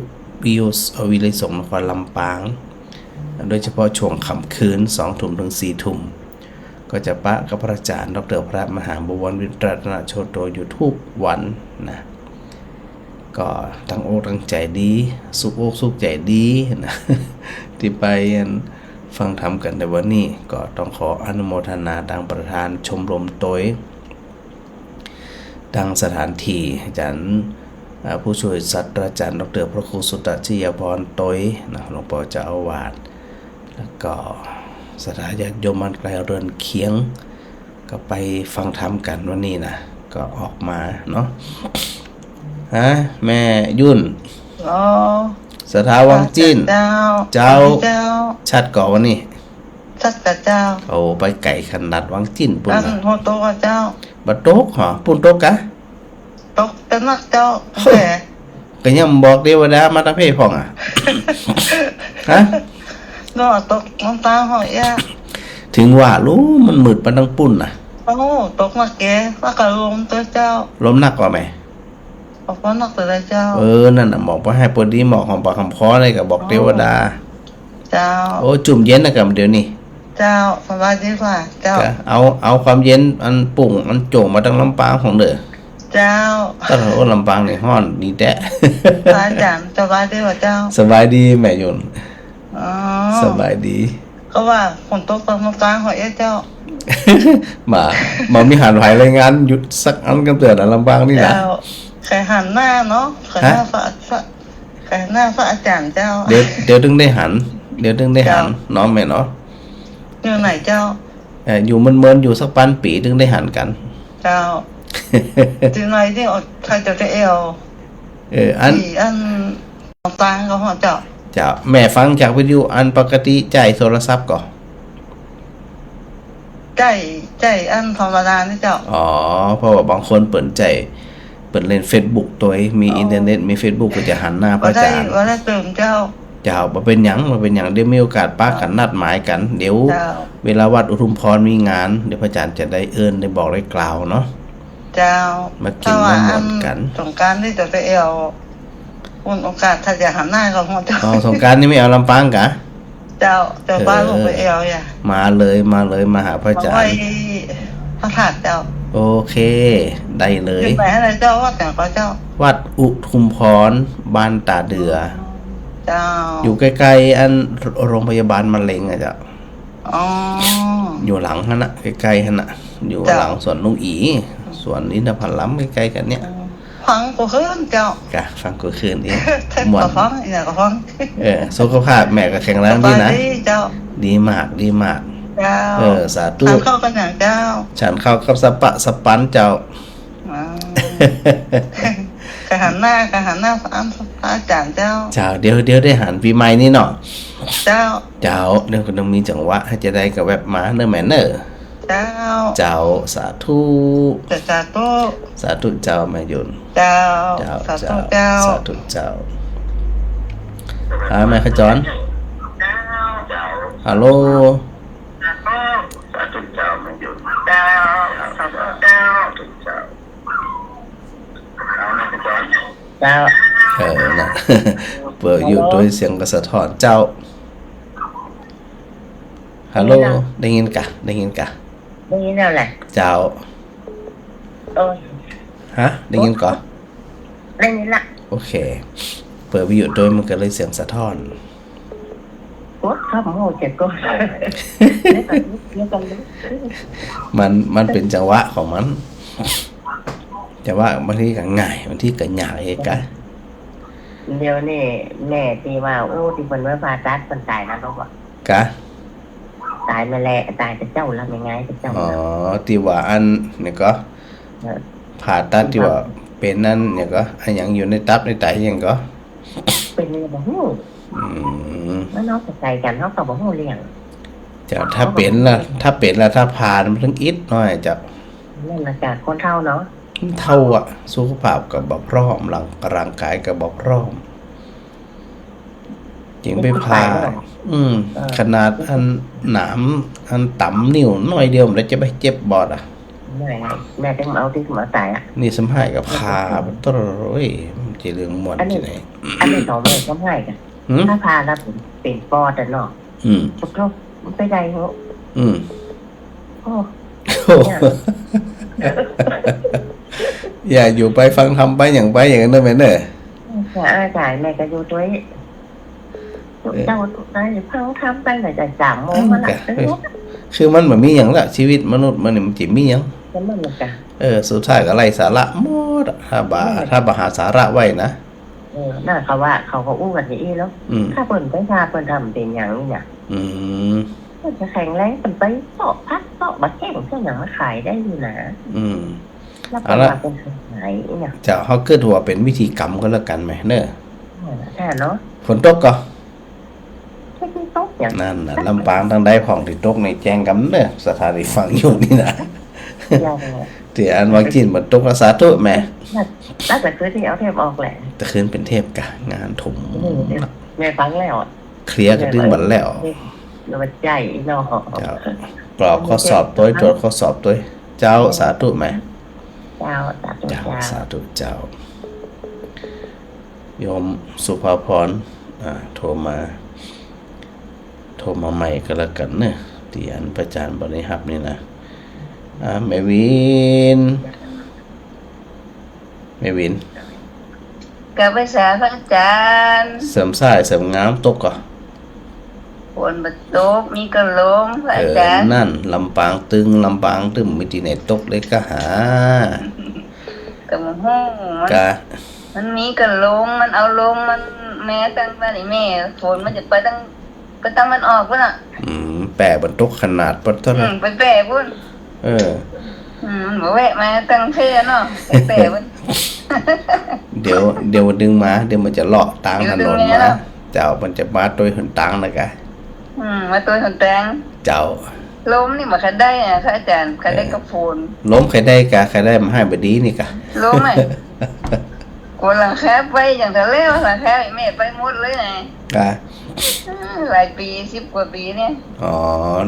วิทยุวิทยสงฆ์นครลำปาง โดยเฉพาะช่วงค่ำคืน สองทุ่มเถิงสี่ทุ่ม ก็จะปะกับพระอาจารย์ดอกเตอร์พระมหาบวรวิทย์รัตนโชติโตอยู่ทุกวันนะ ก็ตั้งอกตั้งใจ๋ดี สุขอกสุขใจ๋ดีนะ ตี้ไปฟังธรรมกั๋นในวันนี้ ก็ต้องขออนุโมทนาตางประธานชมรมตวย ตางสถานตี้ อาจ๋ารย์ อ่า ผู้ช่วยศาสตราจารย์ดอกเตอร์พระครูสุตตะชิยพรตวยนะ หลวงป้อเจ้าอาวาส แล้วก็ศรัทธาญาติโยมบ้านใก้เฮือนเคียง ก็ไปฟังธรรมกั๋นวันนี้นะ ก็ออกมาเนาะ ฮะ แม่ยุ่น อ๋อ ศรัทธาวังจิ่น เจ้า เจ้า เจ้า ชัดก่อวันนี้ ชัดก่อเจ้า โอ้ ไปไก๋ขนาดวังจิ่นปู้นนะ อันฝนตกก่อเจ้า บ่ตกหรอ ปู้นตกกะ ตกแต่นักเจ้า เฮ้ย แต่ ก็ยังบอกเตวดามาตางเพพ่องอะ ฮะ ก็ตกลำปางพ่องเอี้ย เถิงว่าลูกมันมืดไปตางปู้นนะ โอ้ ตกนักแก แล้วก็ลมตวยเจ้า ลมนักก่อแม่ ออกมานักแต่ละเจ้า เออ นั่นน่ะ บอกว่าหื้อปอดีหมอกหอมปากหอมคอเลยก็บอกเตวดา เจ้า โอ้ จุ่มเย็นนะกำเดี๋ยวนี้ เจ้า สบายดีกว่า เจ้า ก็เอา เอาความเย็นอันปุ่งอันโจ่งมาตางลำปางพ่องเน่อ เจ้า โอ้ ลำปางนี่ฮ้อนดีแต๊ อาจ๋ารย์ สบายดีกว่าเจ้า สบายดีแม่ยุ่น อ๋อ สบายดี ก็ว่าฝนตกตางลำปางพ่องเอี้ยเจ้า บ่า บ่ามีหันไหวรายงานหยุดสักอันกำเตื้อนะ ลำปางนี่นะ เจ้า ใค่หันหน้าเนาะ ใค่หันหน้า ฮะ พระ พระ ใค่หันหน้าพระอาจ๋ารย์เจ้า เดี๋ยว เดี๋ยวเถิงได้หัน เดี๋ยวเถิงได้หัน เจ้า เนาะแม่เนาะ อยู่ไหนเจ้า เอ่อ อยู่เมินๆ อยู่สักปันปี๋เถิงได้หันกั๋น เจ้า ตี้ไหนตี้ออก ใค่จะได้แอ่ว เออ อัน ตี้อัน ตางก็พ่องเจ้า เจ้า แม่ฟังจากวิทยุ อันปกติใจ๊โทรศัพท์ก่อ ใจ๊ ใจ๊อันธรรมดานี่เจ้า อ๋อ เพราะว่าบางคนเปิ้นใจ๊ เปิ้นเล่นเฟซบุ๊กตวย มี อ๋อ อินเทอร์เน็ต มีเฟซบุ๊ก ก็จะหันหน้าพระอาจ๋ารย์ บ่ได้ บ่ได้เติมเจ้า เจ้า บ่เป๋นหยัง บ่เป๋นหยัง เดี๋ยวมีโอกาสปะกั๋น เจ้า นัดหมายกั๋น เดี๋ยว เจ้า เวลาวัดอุทุมพรมีงาน เดี๋ยวพระอาจ๋ารย์จะได้เอิ้น ได้บอกได้กล่าวเนาะ เจ้า มากิ๋น ถ้าว่า มาม่วนกั๋น อันสงกรานต์นี่จะไปแอ่ว วันโอกาสถ้าจะหันหน้าก็พ่องเจ้า อ๋อ สงกรานต์นี่ไม่แอ่วลำปางกะ เจ้า เจ้าบ้าน เออ ลูกไปแอ่วอย่า มาเลย มาเลย มาหาพระอาจ๋ารย์ มาไหว้พระธาตุเจ้า โอเค ได้เลย อยู่ไหนอะไรเจ้า วัดไหนก็เจ้า วัดอุทุมพร บ้านตาเดือ เจ้า อยู่ใก้ๆ อันโรงพยาบาลมะเร็งอะเจ้า อ๋อ อยู่หลังหั้นน่ะ ใก้ๆ หั้นน่ะ อยู่ เจ้า หลังสวนลุงอี๋ สวนอินทผลัมใก้ๆ กั๋นเนี่ย อ๋อ ฟังกู้คืนเจ้า กะ ฟังกู้คืนอีก ม่วน ก็ฟัง อีหยังก็ฟัง เออ สุขภาพแม่ก็แข็งแรงดีนะ สบายดีเจ้า ดีมาก ดีมาก เจ้า เออ สาธุ ฉันข้าวกับหยังเจ้า ฉันข้าวกับสะปะสะปันเจ้า อ๋อ ก็หันหน้า ก็หันหน้าพระอาจารย์เจ้า เจ้า เดี๋ยว เดี๋ยวได้หันปี๋ใหม่นี่เนาะ เจ้า เจ้า เดี๋ยวก็ต้องมีจังหวะ หื้อจะได้ก็แว็บมาเน่อแม่เน่อ เจ้า เจ้า สาธุ เจ้า สาธุ สาธุเจ้าแม่หยุน เจ้า เจ้า สาธุเจ้า เจ้า สาธุเจ้า หาแม่ขจร ฮัลโหล เจ้า เออ นะ เปิดอยู่ ฮัลโหล ตวยเสียงก็สะท้อน เจ้า ฮัลโหล ได้ยินแล้ว ได้ยินกะ ได้ยินกะ ได้ยินแล้วแหละ เจ้า โอ้ย ฮะ ได้ยินก่อ ได้ยินละ โอเค เปิดวิทยุตวยมันก็เลยเสียงสะท้อน โอ๊ย ข้าพเจ้าจะก่อน เดี๋ยวก่อน เดี๋ยวก่อน มัน มันเป๋นจังหวะของมัน จังหวะบางทีก็ง่าย บางทีก็ยากเองกะ เดี๋ยวนี้แม่ตี้ว่า โอ้ ตี้เปิ้นว่าผ่าตัดเปิ้นต๋ายนะ เขาว่า กะ ต๋ายมาแล้ว ต๋ายแต่เจ้าละ แม่งายแต่เจ้าละ อ๋อ ตี้ว่าอันนี่ก่อ เออ ผ่าตัดตี้ว่าเป๋นนั่นนี่ก่อ อะหยังอยู่ในตับในไตหยังก่อ เป๋นหยังบ่ฮู้ อืม มันเอาแต่ใส่กั๋น เฮาก็บ่ฮู้เรื่อง เจ้า ถ้าเป๋นละ ถ้าเป๋นละ ถ้าผ่ามันตึงอิดหน้อยเจ้า นั่นน่ะจ้ะ คนเฒ่าเนาะ เฒ่าอะ สุขภาพก็บ่พร้อม ร่าง ร่างกายก็บ่พร้อม จึงไปผ่า อืม เออ ขนาดอันหนาม อันต๋ำนิ้วหน้อยเดียว มันจะไปเจ็บบ่อะ แม่ แม่ต้องเอาตี้มาใส่อะ นี่ซ้ำหายก็ผ่า โอ้ย มันจะเรื่องม่วนตี้ไหน อันนี้สองแม่ซ้ำหายกัน หืม ถ้าผ่าแล้วเป๋นปอดอะเนาะ อืม ขอโทษ มันไปได้เหรอ อืม โอ้ โอ้ อย่าอยู่ไปฟังธรรมไปหยังไปอย่างนั้นนะแม่เนอะ ค่ะ อาจารย์ แม่ก็อยู่ตวย เออ เจ้าได้ฟังธรรมไปหน่อยจ้ะ สามโมงมาละ เออ คือมันบ่มีหยังละ ชีวิตมนุษย์มันนี่มันจะมีหยัง ก็มันน่ะจ้ะ เออ สุดท้ายก็ไร้สาระหมดอะ ถ้าบ่ ถ้าบ่หาสาระไว้นะ เออ น่ะ เขาว่า เขาก็อู้กั๋นอย่างอี้เนาะ อืม ถ้าเปิ้นไปผ่าเปิ้นทำเป๋นหยังนี่น่ะ อืม เปิ้นจะแข็งแรง เปิ้นไปเซาะผักเซาะบ่าแข้งเซาะหยังมาขายได้อยู่นะ อืม แล้วเปิ้นว่าเปิ้นขายเนี่ย เจ้า เฮาก็ถือว่าเป๋นวิธีกรรมก็แล้วกั๋นแหมเนอะ เออ ใช่เนาะ ฝนตกก่อ ฝนตกหยัง นั่นน่ะ ลำปางตังใดพ่องตี้ตกในแจ้งกำเนอะ สถานีฟังอยู่นี่นะ ยังอะ ตี้อันว่าจีนมันตก สาธุแม่ แล้วแต่คืนตี้เอาเทปออกแหละ แต่คืนเป๋นเทปกะ งานถม อืม แม่ฟังแล้วอะ เคลียร์กะตึงบัดแล้ว เดี๋ยวมันใจเนาะ เจ้า กรอกข้อสอบตวย ตรวจข้อสอบตวย เจ้า สาธุแม่ เจ้า สาธุ เจ้า เจ้า สาธุเจ้า โยมสุภาพร อ่า โทรมา โทรมาใหม่ก็แล้วกั๋นเนอะ ตี้อันพระอาจารย์บ่ได้ฮับนี่นะ อ่า แม่วิน แม่วิน กับภาษาพระอาจารย์ เสริมสร้อยเสริมงามตกก่อ ฝนบ่ตก มีก้อนลม พระอาจารย์ เออ นั่น ลำปางตึง ลำปางตึง มีตี้ไหนตกเลยกะหา ก็บ่ฮู้ มัน กะ มันมีก้อนลม มันเอาลม มันแม้ตั้งบ้านไอ้แม่ ฝนมันจะไปตั้ง ไปตั้งมันออกพุ้นน่ะ อืม แป้บ่ตกขนาดปะตอนนั้น อืม ไปแป้พุ้น เออ อืม มันบ่แวะมาตั้งเทื่อเนาะ ไปแป้พุ้น เดี๋ยว เดี๋ยวมันตึงมา เดี๋ยวมันจะเลาะตางถนนมา เดี๋ยวตึงมาแล้ว เจ้า มันจะมาตวยหนตางนะกะ อืม มาตวยหนตาง เจ้า ลมนี่บ่ค่อยได้อะ พระอาจารย์ ค่อยได้กับฝน เออ ลมค่อยได้กะ ค่อยได้มาให้บ่ดีนี่กะ ลมอะ กลัวหลังคาไปอย่างเดียวแล้ว หลังคาไอ้แม่ไปหมดเลยไง กะ อืม หลายปี สิบกว่าปีเนี่ย อ๋อ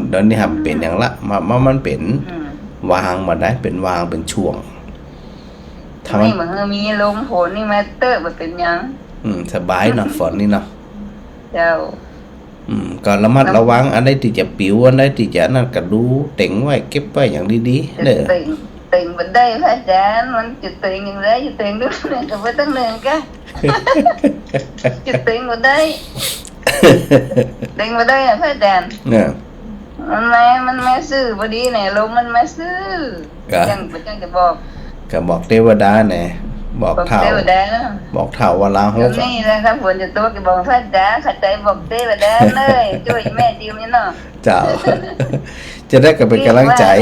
เดี๋ยวนี้หาเป๋นหยังละ มา มา มันเป๋น อืม วางมาได้ เป๋นวาง เป๋นช่วง ถ้ามัน นี่มันมีลมฝนนี่มาเต๊อะ บ่เป๋นหยัง อืม สบายเนาะ ฝนนี่เนาะ เจ้า อืม ก็ระมัดระวัง อันใดตี้จะปิ๋ว อันใดตี้จะนั่นก็ดูเต็งไว้ เก็บไว้อย่างดีๆ เนอะ เต็ง เต็งบ่ได้ พระอาจารย์ มันจะเต็งอย่างไร จะเต็งดูเนี่ย ก็บ่ต้องเนินกะ จะเต็งบ่ได้ เต็งบ่ได้อะ พระอาจารย์ เนี่ย มันมา มันมาซื่อพอดีเนี่ย ลมมันมาซื่อ กะ จั่ง จั่งจะบอก ก็บอกเตวดาแหน่ บอกเต้า บอกเต้าว่าลาหก ตรงนี้นะครับ ฝนจะตก บอกพระอาจารย์ เข้าใจ๋ บอกเทวดาเลย จ้วยแม่จิ๋มนี่เนาะ เจ้า จะได้ก็เป๋นก๋ำลังใจ๋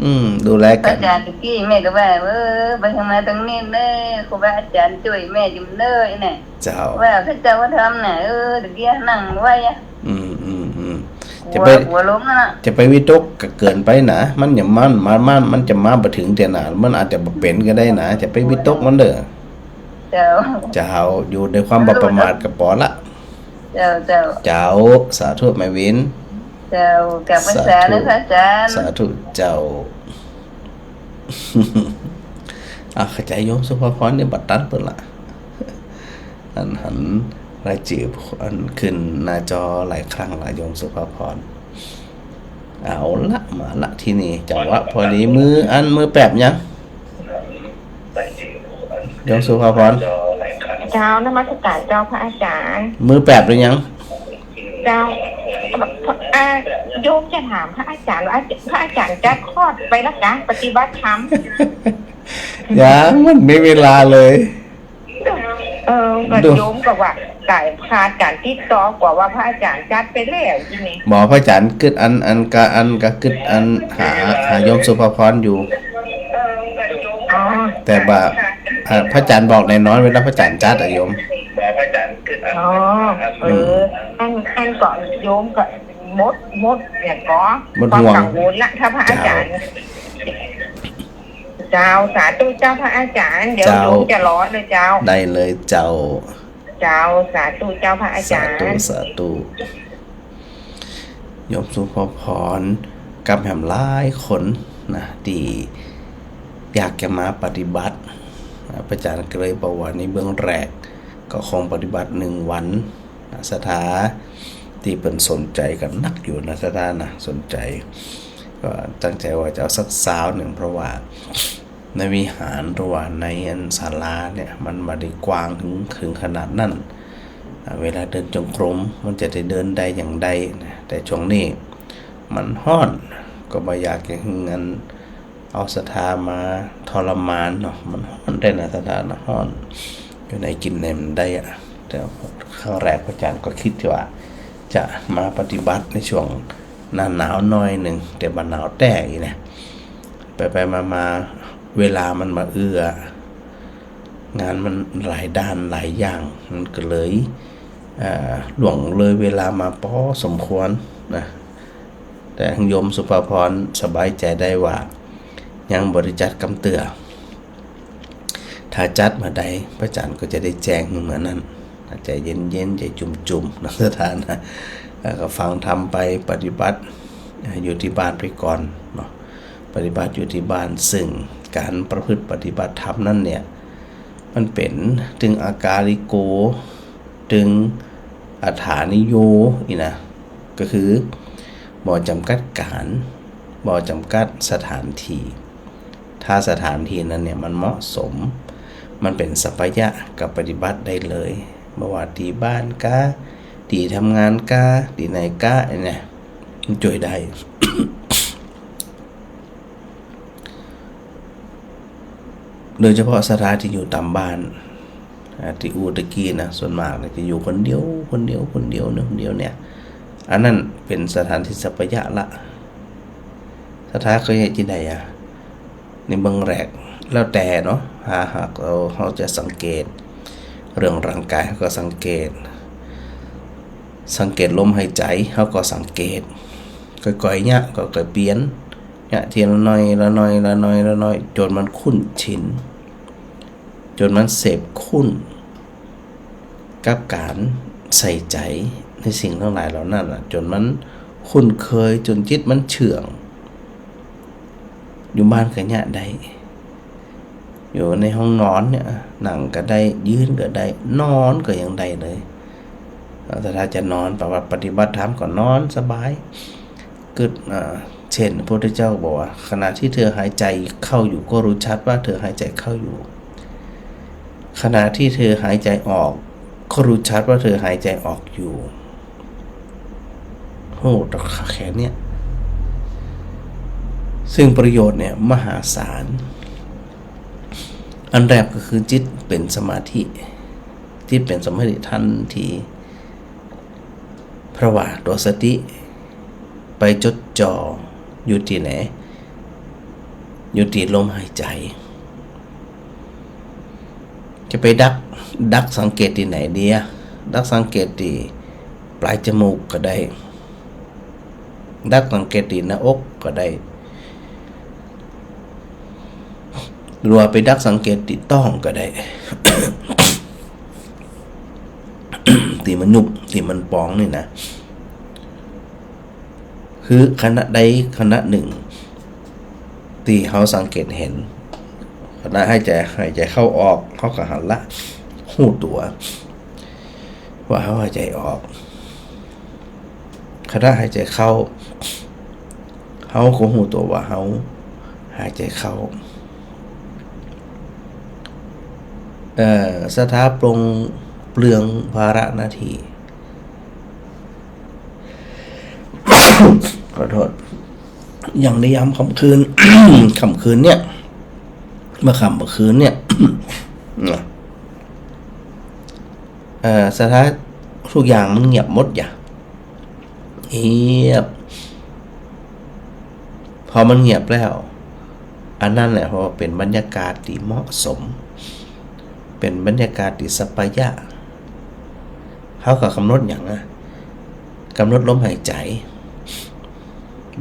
อืม ดูแลกั๋น พระอาจารย์ตะกี้แม่ก็ว่า เออ ไปทางมาตรงนี้เน้อ ครูบาอาจารย์จ้วยแม่จิ๋มเน้อเนี่ย เจ้า ว่าพระเจ้าว่าทำน่ะ เออ ตะกี้นั่งไหว้อะ อืม อืม อืม หัว จะไป หัวลงนั่นน่ะ จะไปวิตกเกินไปนะ มันจะมา มา มา มันจะมาบ่เถิงเตื้อนะ มันอาจจะบ่เป๋นก็ได้นะ จะไปวิตกมันเด้อ เจ้า เจ้า อยู่ในความบ่ประมาทก็ปอละ เจ้า เจ้า เจ้า สาธุแม่วิน เจ้า กราบไหว้สาเน้อพระอาจารย์ สาธุเจ้า อ่ะ เข้าใจ๋โยมสุภาพรนี่บ่ตันเปิ้นละ อันหันรายจื้ออันขึ้นหน้าจอหลายครั้งละ โยมสุภาพร เอาละ มาละทีนี้ จังหวะพอดี มื้ออัน มื้อแปบยัง โยมสุภาพร เจ้า นมัสการเจ้าพระอาจารย์ มื้อแปบหรือยัง เจ้า อ่า โยมจะถามพระอาจารย์ว่า พระอาจารย์จัดคอร์สไปแล้วกะ ปฏิบัติธรรม ยัง มันมีเวลาเลย เออ ก็ ดู โยมก็ว่า ก๋ายขาดก๋านติดต่อ กว่าว่าพระอาจารย์จัดไปแล้วทีนี้ บ่ พระอาจารย์กึ๊ดอัน อันกะ อันกะกึ๊ดอัน หา หาโยมสุภาพรอยู่ อ๋อ แต่บ่า อ่า พระอาจารย์บอกแน่นอน เวลาพระอาจารย์จัดอะโยม อ๋อ เออ อืม อัน อันก็โยมก็หมด หมดอย่างก็ หมดห่วง ความกังวลละ ถ้าพระอาจารย์ เจ้า เจ้า สาธุเจ้าพระอาจารย์ เดี๋ยว เจ้า โยมจะรอเน้อเจ้า ได้เลยเจ้า เจ้า สาธุเจ้าพระอาจารย์ สาธุ สาธุ โยมสุภาพรกับแหมหลายคนนะ ตี้อยากจะมาปฏิบัติ อ่า พระอาจารย์ก็เลยบอกว่าในเบื้องแรกก็คงปฏิบัติหนึ่งวัน ศรัทธาตี้เปิ้นสนใจ๋กั๋นนักอยู่นะ ศรัทธานะ สนใจ๋ ก็ตั้งใจ๋ว่าจะเอาสักซาวหนึ่ง เพราะว่าในวิหารหรือว่าในอันศาลาเนี่ย มันบ่ได้กว้างเถิง เถิงขนาดนั้น อ่า เวลาเดินจงกรมมันจะได้เดินได้อย่างใดนะ แต่ช่วงนี้มันฮ้อน ก็บ่อยากจะหื้ออัน เอาศรัทธามาทรมานเนาะ มันฮ้อนได้นะ ศรัทธานะ ฮ้อน อยู่ไหนกิ๋นไหนบ่ได้อะ แต่ครั้งแรกพระอาจารย์ก็กึ๊ดว่าจะมาปฏิบัติในช่วงหน้าหนาวหน้อยหนึ่ง แต่บ่หนาวแต๊อี้นะ ไปๆ มาๆ เวลามันบ่เอื้อ งานมันหลายด้านหลายอย่าง มันก็เลย อ่า ล่วงเลยเวลามาพอสมควรนะ แต่โยมสุภาพรสบายใจ๋ได้ว่ายังบ่ได้จัดกำเตื้อ ถ้าจัดเมื่อใดพระอาจารย์ก็จะได้แจ้งหื้อเมื่อนั้น ใจ๋เย็นๆ ใจ๋จุ่มๆ นะ ศรัทธานะ แล้วก็ฟังธรรมไป ปฏิบัติ อ่า อยู่ตี้บ้านไปก่อนเนาะ ปฏิบัติอยู่ตี้บ้าน ซึ่งก๋านประพฤติปฏิบัติธรรมนั้นเนี่ย มันเป๋นตึงอากาลิโก ตึงอัฏฐานิโยอี้นะ ก็คือบ่จ๋ำกัดก๋าน บ่จ๋ำกัดสถานตี้ ถ้าสถานตี้นั้นเนี่ยมันเหมาะสม มันเป๋นสัปปายะ ก็ปฏิบัติได้เลย บ่ว่าตี้บ้านกา ตี้ทำงานกา ตี้ไหนกาเนี่ย มันจ้วยได้ โดยเฉพาะศรัทธาตี้อยู่ต๋ามบ้าน อ่า ตี้อู้ตะกี้นะ ส่วนมากเนี่ยจะอยู่คนเดียว คนเดียว คนเดียวเนี่ย คนเดียวเนี่ย อันนั้นเป๋นสถานตี้สัปปายะละ ศรัทธาก็เยียะตี้ใดอะ ในเมืองแรก แล้วแต่เนาะ ถ้าหากเฮา เฮาจะสังเกต เรื่องร่างก๋ายเฮาก็สังเกต สังเกตลมหายใจ๋ เฮาก็สังเกต ก่อยๆ เยียะ ก่อยๆ เปลี่ยน เยียะทีละหน้อย ละหน้อย ละหน้อย ละหน้อย จ๋นมันคุ้นชิน จ๋นมันเสพคุ้นกับก๋านใส่ใจ๋ในสิ่งตังหลายเหล่านั้นน่ะ จ๋นมันคุ้นเกย จ๋นจิตมันเชื่อง อยู่บ้านก็เยียะได้ อยู่ในห้องนอนเนี่ย นั่งก็ได้ ยืนก็ได้ นอนก็ยังได้เลย เอ่อ ถ้าจะนอน ปฏิบัติ ปฏิบัติธรรมก็นอนสบาย กึ๊ด อ่า เช่น พระพุทธเจ้าบอกว่า ขณะที่เธอหายใจเข้าอยู่ ก็รู้ชัดว่าเธอหายใจเข้าอยู่ ขณะที่เธอหายใจออก ก็รู้ชัดว่าเธอหายใจออกอยู่ โอ้ แต่แค่เนี่ย ซึ่งประโยชน์เนี่ยมหาศาล อันแรกก็คือจิตเป๋นสมาธิ จิตเป๋นสมาธิทันที เพราะว่าตั๋วสติไปจดจ่ออยู่ตี้ไหน อยู่ตี้ลมหายใจ๋ จะไปดัก ดักสังเกตตี้ไหนดีอะ ดักสังเกตตี้ปลายจมูกก็ได้ ดักสังเกตตี้หน้าอกก็ได้ หรือว่าไปดักสังเกตตี้ต๊องก็ได้ ตี้มันยุบ ตี้มันป๋องนี่นะ คือขณะใดขณะนึ่ง ตี้เฮาสังเกตหัน ขณะหายใจ๋ หายใจ๋เข้าออก เฮาก็หันละ ฮู้ตั๋ว ว่าเฮาหายใจ๋ออก ขณะหายใจ๋เข้า เฮาก็ฮู้ตั๋วว่าเฮาหายใจ๋เข้า เอ่อ ศรัทธาปลงเปลืองภาระหน้าตี้ ขอโต้ษ อย่างในยามค่ำคืน ค่ำคืนเนี่ย เมื่อค่ำเมื่อคืนเนี่ย เอ่อ ศรัทธาทุกอย่างมันเงียบหมดอย่า เงียบ พอมันเงียบแล้ว อันนั้นแหละ เพราะว่าเป๋นบรรยากาศตี้เหมาะสม เป๋นบรรยากาศตี้สัปปายะ เฮาก็กำหนดหยังอะ กำหนดลมหายใจ๋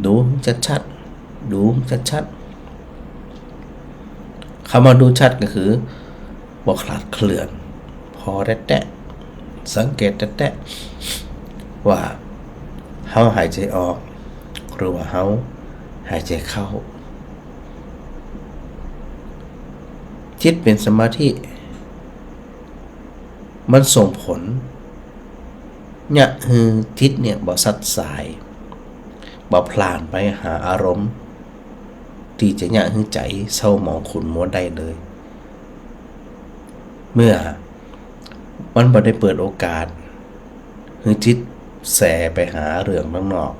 ดูชัดๆ ดูชัดๆ คำว่าดูชัดก็คือ บ่ขลาดเคลื่อน ผ่อแต๊ๆ สังเกตแต๊ๆ ว่าเฮาหายใจ๋ออก หรือว่าเฮาหายใจ๋เข้า จิตเป๋นสมาธิ มันส่งผล เยียะหื้อจิตเนี่ยบ่สัดสาย บ่พล่านไปหาอารมณ์ ตี้จะเยียะหื้อใจ๋เศร้าหมองขุ่นมัวได้เลย เมื่อมันบ่ได้เปิดโอกาส หื้อจิตแสไปหาเรื่องตังนอก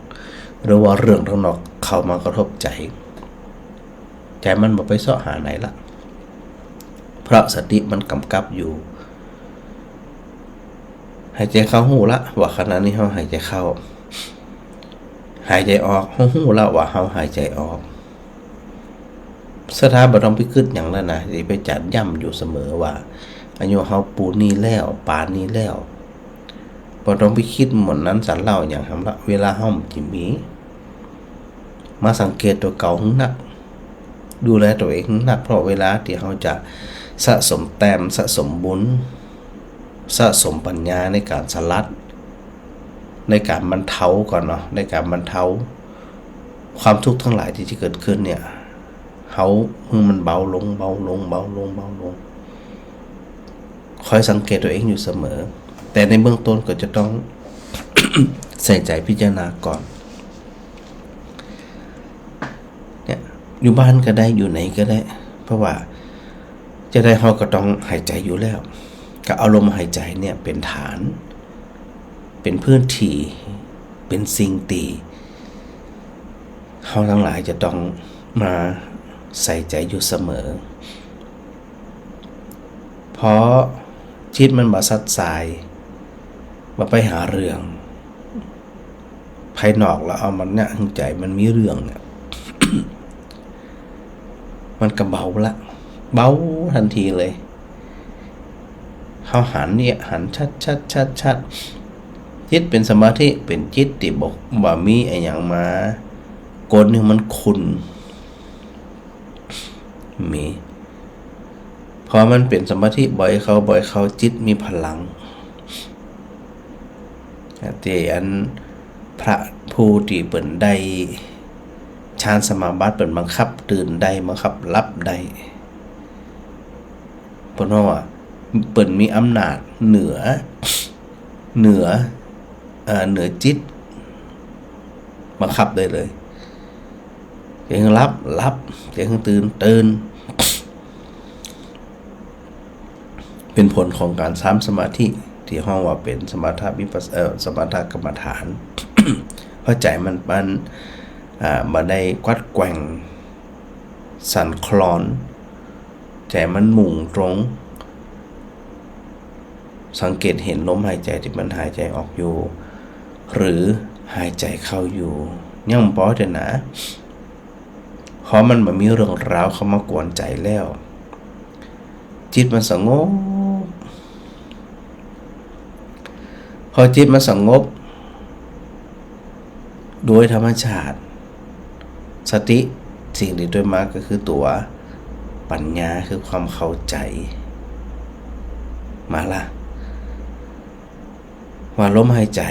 หรือว่าเรื่องตังนอกเข้ามากระทบใจ๋ ใจ๋มันบ่ไปเซาะหาไหนละ เพราะสติมันกำกับอยู่ หายใจ๋เข้าฮู้ละว่าขณะนี้เฮาหายใจ๋เข้า หายใจ๋ออก เฮาฮู้ละว่าเฮาหายใจ๋ออก ศรัทธาบ่ต้องไปกึ๊ดหยังแล้วนะ ตี้ไปจ๋ำย้ำอยู่เสมอว่า อายุเฮาปูนนี้แล้ว ป๋านนี้แล้ว บ่ต้องไปกึ๊ดหม่นนั้นสันเล่าหยังหำละ เวลาเฮาบ่มี มาสังเกตตั๋วเก่าหื้อนัก ดูแลตั๋วเองหื้อนัก เพราะเวลาตี้เฮาจะสะสมแต้ม สะสมบุญ สะสมปัญญาในก๋านสลัด ในก๋านบรรเทาก่อนเนาะ ในก๋านบรรเทาความทุกข์ตังหลายตี้จะเกิดขึ้นเนี่ย เฮาหื้อมันเบาลง เบาลง เบาลง เบาลง คอยสังเกตตั๋วเองอยู่เสมอ แต่ในเบื้องต้นก็จะต้อง ใส่ใจ๋พิจารณาก่อน เนี่ย อยู่บ้านก็ได้ อยู่ไหนก็ได้ เพราะว่าจะได้เฮาก็ต้องหายใจ๋อยู่แล้ว ก็เอาลมหายใจ๋เนี่ยเป๋นฐาน เป๋นพื้นตี้ เป๋นสิ่งตี้เฮาตังหลายจะต้องมาใส่ใจ๋อยู่เสมอ เพราะจิตมันบ่สัดสาย บ่ไปหาเรื่องภายนอกแล้วเอามาเยียะหื้อใจ๋มันมีเรื่องเนี่ย มันก็เบาละ เบาทันทีเลย เฮาหันเนี่ย หันชัดๆ ชัดๆ จิตเป๋นสมาธิ เป๋นจิตตี้บ่ บ่มีอะหยังมากวนหื้อมันขุ่น มี พอมันเป๋นสมาธิบ่อยเข้า บ่อยเข้า จิตมีพลัง ตี้อันพระผู้ตี้เปิ้นได้ฌานสมาบัติ เปิ้นบังคับตื่นได้ บังคับหลับได้ เปิ้นว่า เปิ้นมีอำนาจเหนือ เหนือ เอ่อ เหนือจิต บังคับได้เลย จะหื้อหลับ หลับ จะหื้อตื่น ตื่น เป๋นผลของก๋านสร้างสมาธิ ตี้ฮ้องว่าเป๋นสมถะวิปัส เอ่อ สมถะกรรมฐาน เพราะใจ๋มัน มัน อ่า บ่ได้กวัดแกว่งสั่นคลอน ใจ๋มันมุ่งตรง สังเกตหันลมหายใจ๋ตี้มันหายใจ๋ออกอยู่ หรือหายใจ๋เข้าอยู่ ยังบ่ปล่อยเตื้อนา พอมันบ่มีเรื่องราวเข้ามากวนใจ๋แล้ว จิตมันสงบ พอจิตมันสงบ โดยธรรมชาติ สติ สิ่งตี้ตวยมาก็คือตั๋วปัญญา คือความเข้าใจ๋ มาละ ว่าลมหายใจ๋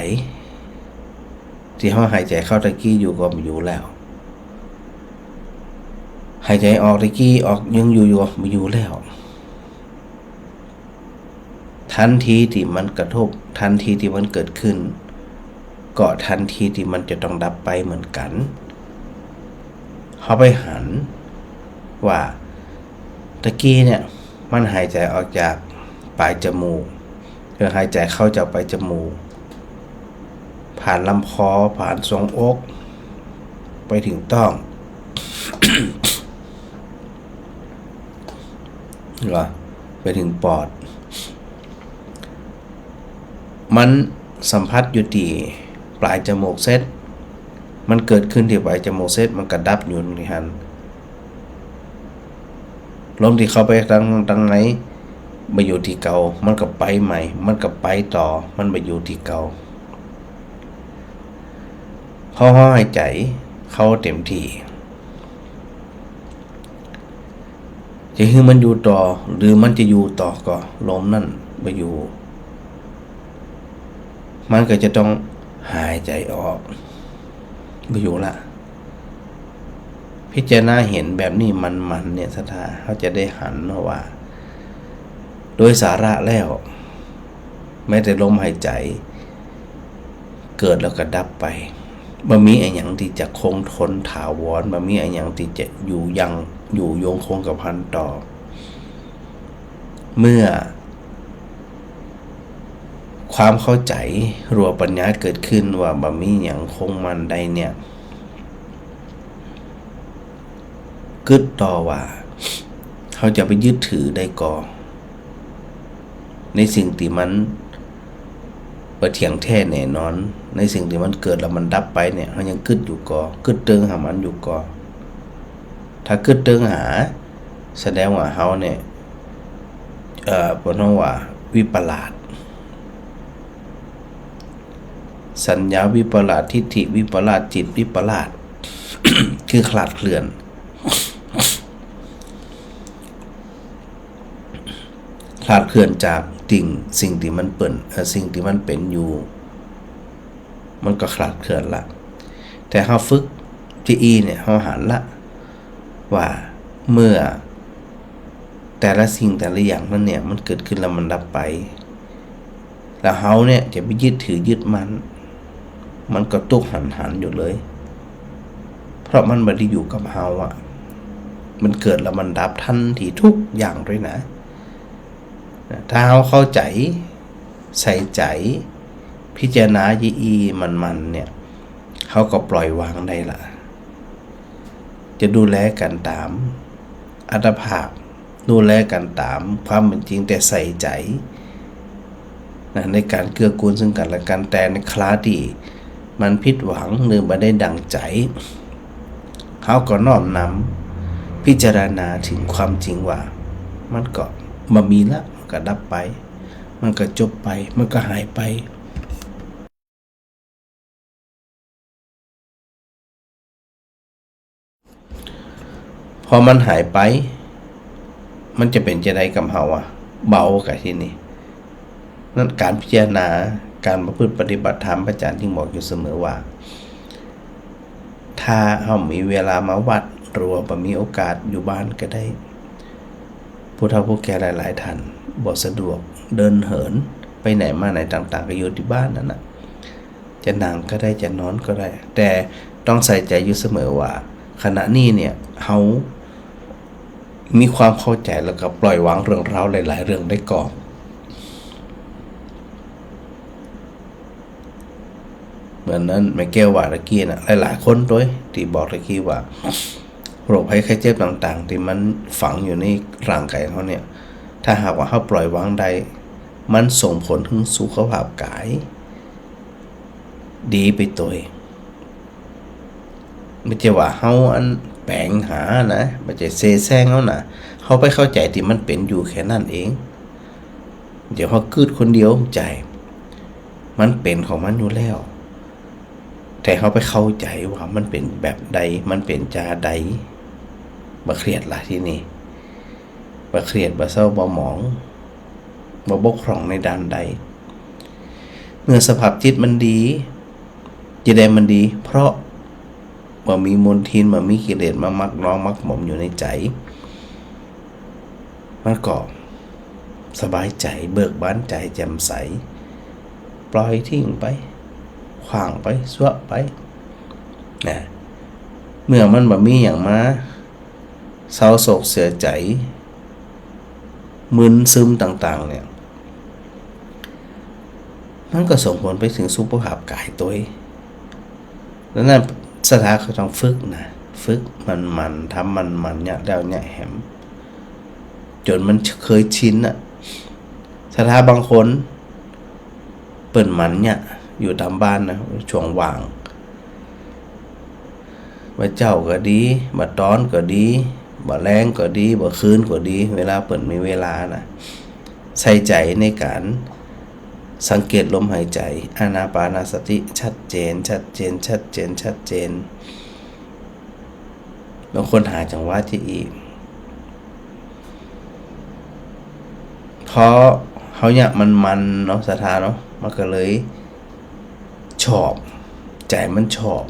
ตี้เฮาหายใจ๋เข้าตะกี้อยู่ก็บ่อยู่แล้ว หายใจ๋ออกตะกี้ออกยังอยู่อยู่ บ่อยู่แล้ว ทันทีตี้มันกระทบ ทันทีตี้มันเกิดขึ้น ก็ทันทีตี้มันจะต้องดับไปเหมือนกั๋น เฮาไปหันว่า ตะกี้เนี่ย มันหายใจ๋ออกจากป๋ายจมูก เออ หายใจ๋เข้าจากป๋ายจมูก ผ่านลำคอ ผ่านทรวงอก ไปเถิงต๊อง เหรอ ไปเถิงปอด มันสัมผัสอยู่ตี้ป๋ายจมูกเสร็จ มันเกิดขึ้นตี้ป๋ายจมูกเสร็จ มันก็ดับอยู่ตี้หั้น ลมตี้เข้าไปตัง ตังใน บ่อยู่ตี้เก่า มันก็ไปใหม่ มันก็ไปต่อ มันบ่อยู่ตี้เก่า พอเฮาหายใจ๋เข้าเต็มตี้ จะหื้อมันอยู่ต่อ หรือมันจะอยู่ต่อก็ ลมนั้นบ่อยู่ มันก็จะต้องหายใจ๋ออก บ่อยู่ละ พิจารณาหันแบบนี้มันๆ เนี่ย ศรัทธา เฮาจะได้หันเนาะว่า โดยสาระแล้ว แม้แต่ลมหายใจ๋ เกิดแล้วก็ดับไป บ่มีอะหยังตี้จะคงทนถาวร บ่มีอะหยังตี้จะอยู่ยัง อยู่ยงคงกระพันต่อ เมื่อความเข้าใจ๋ หรือว่าปัญญาเกิดขึ้นว่าบ่มีหยังคงมั่นได้เนี่ย กึ๊ดต่อว่า เฮาจะไปยึดถือได้ก่อ ในสิ่งตี้มันบ่เที่ยงแท้แน่นอน ในสิ่งตี้มันเกิดแล้วมันดับไปเนี่ย เฮายังกึ๊ดอยู่ก่อ กึ๊ดเติงหามันอยู่ก่อ ถ้ากึ๊ดเติงหา แสดงว่าเฮาเนี่ย เอ่อ เปิ้นฮ้องว่าวิปลาส สัญญาวิปลาส ทิฏฐิวิปลาส จิตวิปลาส คือคลาดเคลื่อน คลาดเคลื่อนจากสิ่ง สิ่งตี้มันเปิ้น เอ่อ สิ่งตี้มันเป๋นอยู่ มันก็คลาดเคลื่อนละ แต่เฮาฝึกจะอี้เนี่ย เฮาหันละ ว่าเมื่อแต่ละสิ่งแต่ละอย่างนั้นเนี่ย มันเกิดขึ้นแล้วมันดับไป แล้วเฮาเนี่ยจะไปยึดถือยึดมั่น มันก็ตุ๊กหันหันอยู่เลย เพราะมันบ่ได้อยู่กับเฮาอะ มันเกิดแล้วมันดับทันทีทุกอย่างด้วยนะ นะ ถ้าเฮาเข้าใจ๋ ใส่ใจ๋ พิจารณาจะอี้มันๆ เนี่ย เฮาก็ปล่อยวางได้ละ จะดูแลกั๋นต๋ามอัตภาพ ดูแลกั๋นต๋ามความเป๋นจริง แต่ใส่ใจ๋ นะ ในก๋านเกื้อกูลซึ่งกั๋นและกั๋น แต่ในคราตี้มันผิดหวังหรือบ่ได้ดั่งใจ๋ เฮาก็น้อมนำพิจารณาเถิงความจริงว่า มันก็บ่มีละ มันก็ดับไป มันก็จบไป มันก็หายไป พอมันหายไป มันจะเป๋นจาใดกับเฮาอะ เบาก่ะทีนี้ นั้นก๋านพิจารณา ก๋านประพฤติปฏิบัติธรรม พระอาจ๋ารย์จึงบอกอยู่เสมอว่า ถ้าเฮามีเวลามาวัด หรือว่าบ่มีโอกาสอยู่บ้านก็ได้ ผู้เฒ่าผู้แก่หลายๆ ท่านบ่สะดวกเดินเหินไปไหนมาไหนต่างๆ ก็อยู่ตี้บ้านนั่นน่ะ จะนั่งก็ได้ จะนอนก็ได้ แต่ต้องใส่ใจ๋อยู่เสมอว่า ขณะนี้เนี่ย เฮามีความเข้าใจ๋แล้วก็ปล่อยวางเรื่องราวหลายๆ เรื่องได้ก่อน เหมือนนั้น แม่แก้วว่าตะกี้น่ะ หลายๆ คนตวยตี้บอกตะกี้ว่า โรคภัยไข้เจ็บต่างๆ ตี้มันฝังอยู่ในร่างก๋ายเฮาเนี่ย ถ้าหากว่าเฮาปล่อยวางได้ มันส่งผลเถิงสุขภาพก๋าย ดีไปตวย บ่ใจ้ว่าเฮาอันแป๋งหานะ บ่ใจ้เสแสร้งเอานะ เฮาไปเข้าใจ๋ตี้มันเป๋นอยู่แค่นั้นเอง เดี๋ยวเฮากึ๊ดคนเดียว บ่ใจ้ มันเป๋นของมันอยู่แล้ว แต่เฮาไปเข้าใจ๋ว่ามันเป๋นแบบใด มันเป๋นจาใด บ่เครียดละทีนี้ บ่เครียด บ่เศร้า บ่หมอง บ่บกพร่องในด้านใด เมื่อสภาพจิตมันดี จะใดมันดี เพราะบ่มีมลทิน บ่มีกิเลสมาหมักดองหมักหมมอยู่ในใจ๋ มันก็สบายใจ๋ เบิกบานใจ๋ แจ่มใส ปล่อยทิ้งไป ขว้างไป ซวะไป นะ เมื่อมันบ่มีหยังมา เศร้าโศกเสียใจ๋ มึนซึมต่างๆ เนี่ย มันก็ส่งผลไปเถิงสุขภาพก๋ายตวย ดังนั้นศรัทธาก็ต้องฝึกนะ ฝึกหมั่นๆ ทำหมั่นๆ เยียะแล้วเยียะแหม จ๋นมันเกยชินน่ะ ศรัทธาบางคน เปิ้นหมั่นเยียะอยู่ต๋ามบ้านนะ ช่วงว่าง บ่าเจ๊าก็ดี บ่าต๋อนก็ดี บ่าแลงก็ดี บ่าคืนก็ดี เวลาเปิ้นมีเวลานะ ใส่ใจ๋ในก๋านสังเกตลมหายใจ๋ อานาปานสติ ชัดเจน ชัดเจน ชัดเจน ชัดเจน บางคนหาจังหวะจะอี้ เพราะเฮาเยียะมันๆ เนาะ ศรัทธาเนาะ มันก็เลยชอบ ใจ๋มันชอบ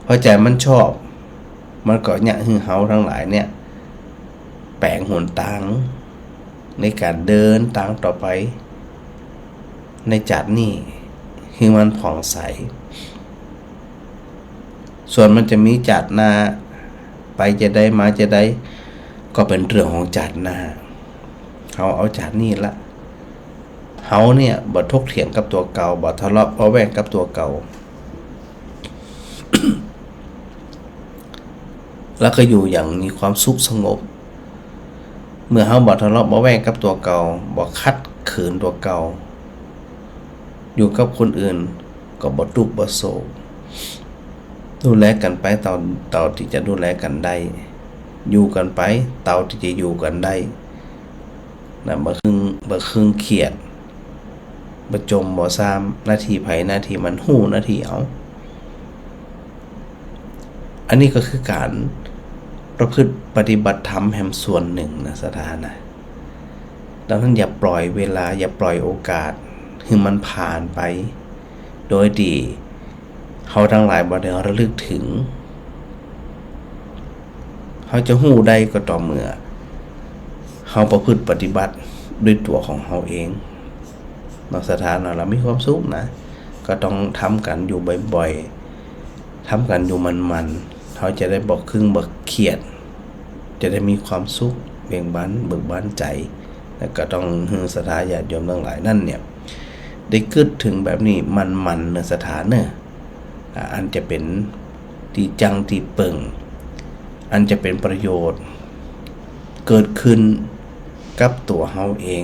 พอใจ๋มันชอบ มันก็เยียะหื้อเฮาตังหลายเนี่ย แป๋งหนตางในก๋านเดินตางต่อไป ในจาตินี้ หื้อมันผ่องใส ส่วนมันจะมีจาติหน้า ไปจะใดมาจะใด ก็เป๋นเรื่องของจาติหน้า เฮาเอาจาตินี้ละ เฮาเนี่ยบ่ถกเถียงกับตั๋วเก่า บ่ทะเลาะเบาะแว้งกับตั๋วเก่า แล้วก็อยู่อย่างมีความสุขสงบ เมื่อเฮาบ่ทะเลาะเบาะแว้งกับตั๋วเก่า บ่ขัดขืนตั๋วเก่า อยู่กับคนอื่นก็บ่ตุ๊กข์บ่โศก ดูแลกั๋นไปเต้า เต้าตี้จะดูแลกั๋นได้ อยู่กั๋นไปเต้าตี้จะอยู่กั๋นได้นะ บ่ครึ่ง บ่ครึ่งเครียด บ่จ่มบ่ซ่าม หน้าตี้ใผหน้าตี้มัน ฮู้หน้าตี้เอา อันนี้ก็คือก๋านประพฤติปฏิบัติธรรมแหมส่วนนึ่งนะ ศรัทธานะ ดังนั้นอย่าปล่อยเวลา อย่าปล่อยโอกาสหื้อมันผ่านไป โดยตี้เฮาตังหลายบ่ได้ระลึกเถิง เฮาจะฮู้ได้ก็ต่อเมื่อเฮาประพฤติปฏิบัติด้วยตั๋วของเฮาเองเนาะ ศรัทธาเนาะ แล้วมีความสุขนะ ก็ต้องทำกั๋นอยู่บ่อยๆ ทำกั๋นอยู่หมั่นๆ เฮาจะได้บ่ครึ่งบ่เครียด จะได้มีความสุข เบ่งบาน เบิกบานใจ๋ แล้วก็ต้องหื้อศรัทธาญาติโยมตังหลายนั้นเนี่ย ได้กึ๊ดเถิงแบบนี้หมั่นๆ เนาะ ศรัทธาเนาะ อ่า อันจะเป๋นตี้จั้งตี้เปิ่ง อันจะเป๋นประโยชน์ เกิดขึ้นกับตั๋วเฮาเอง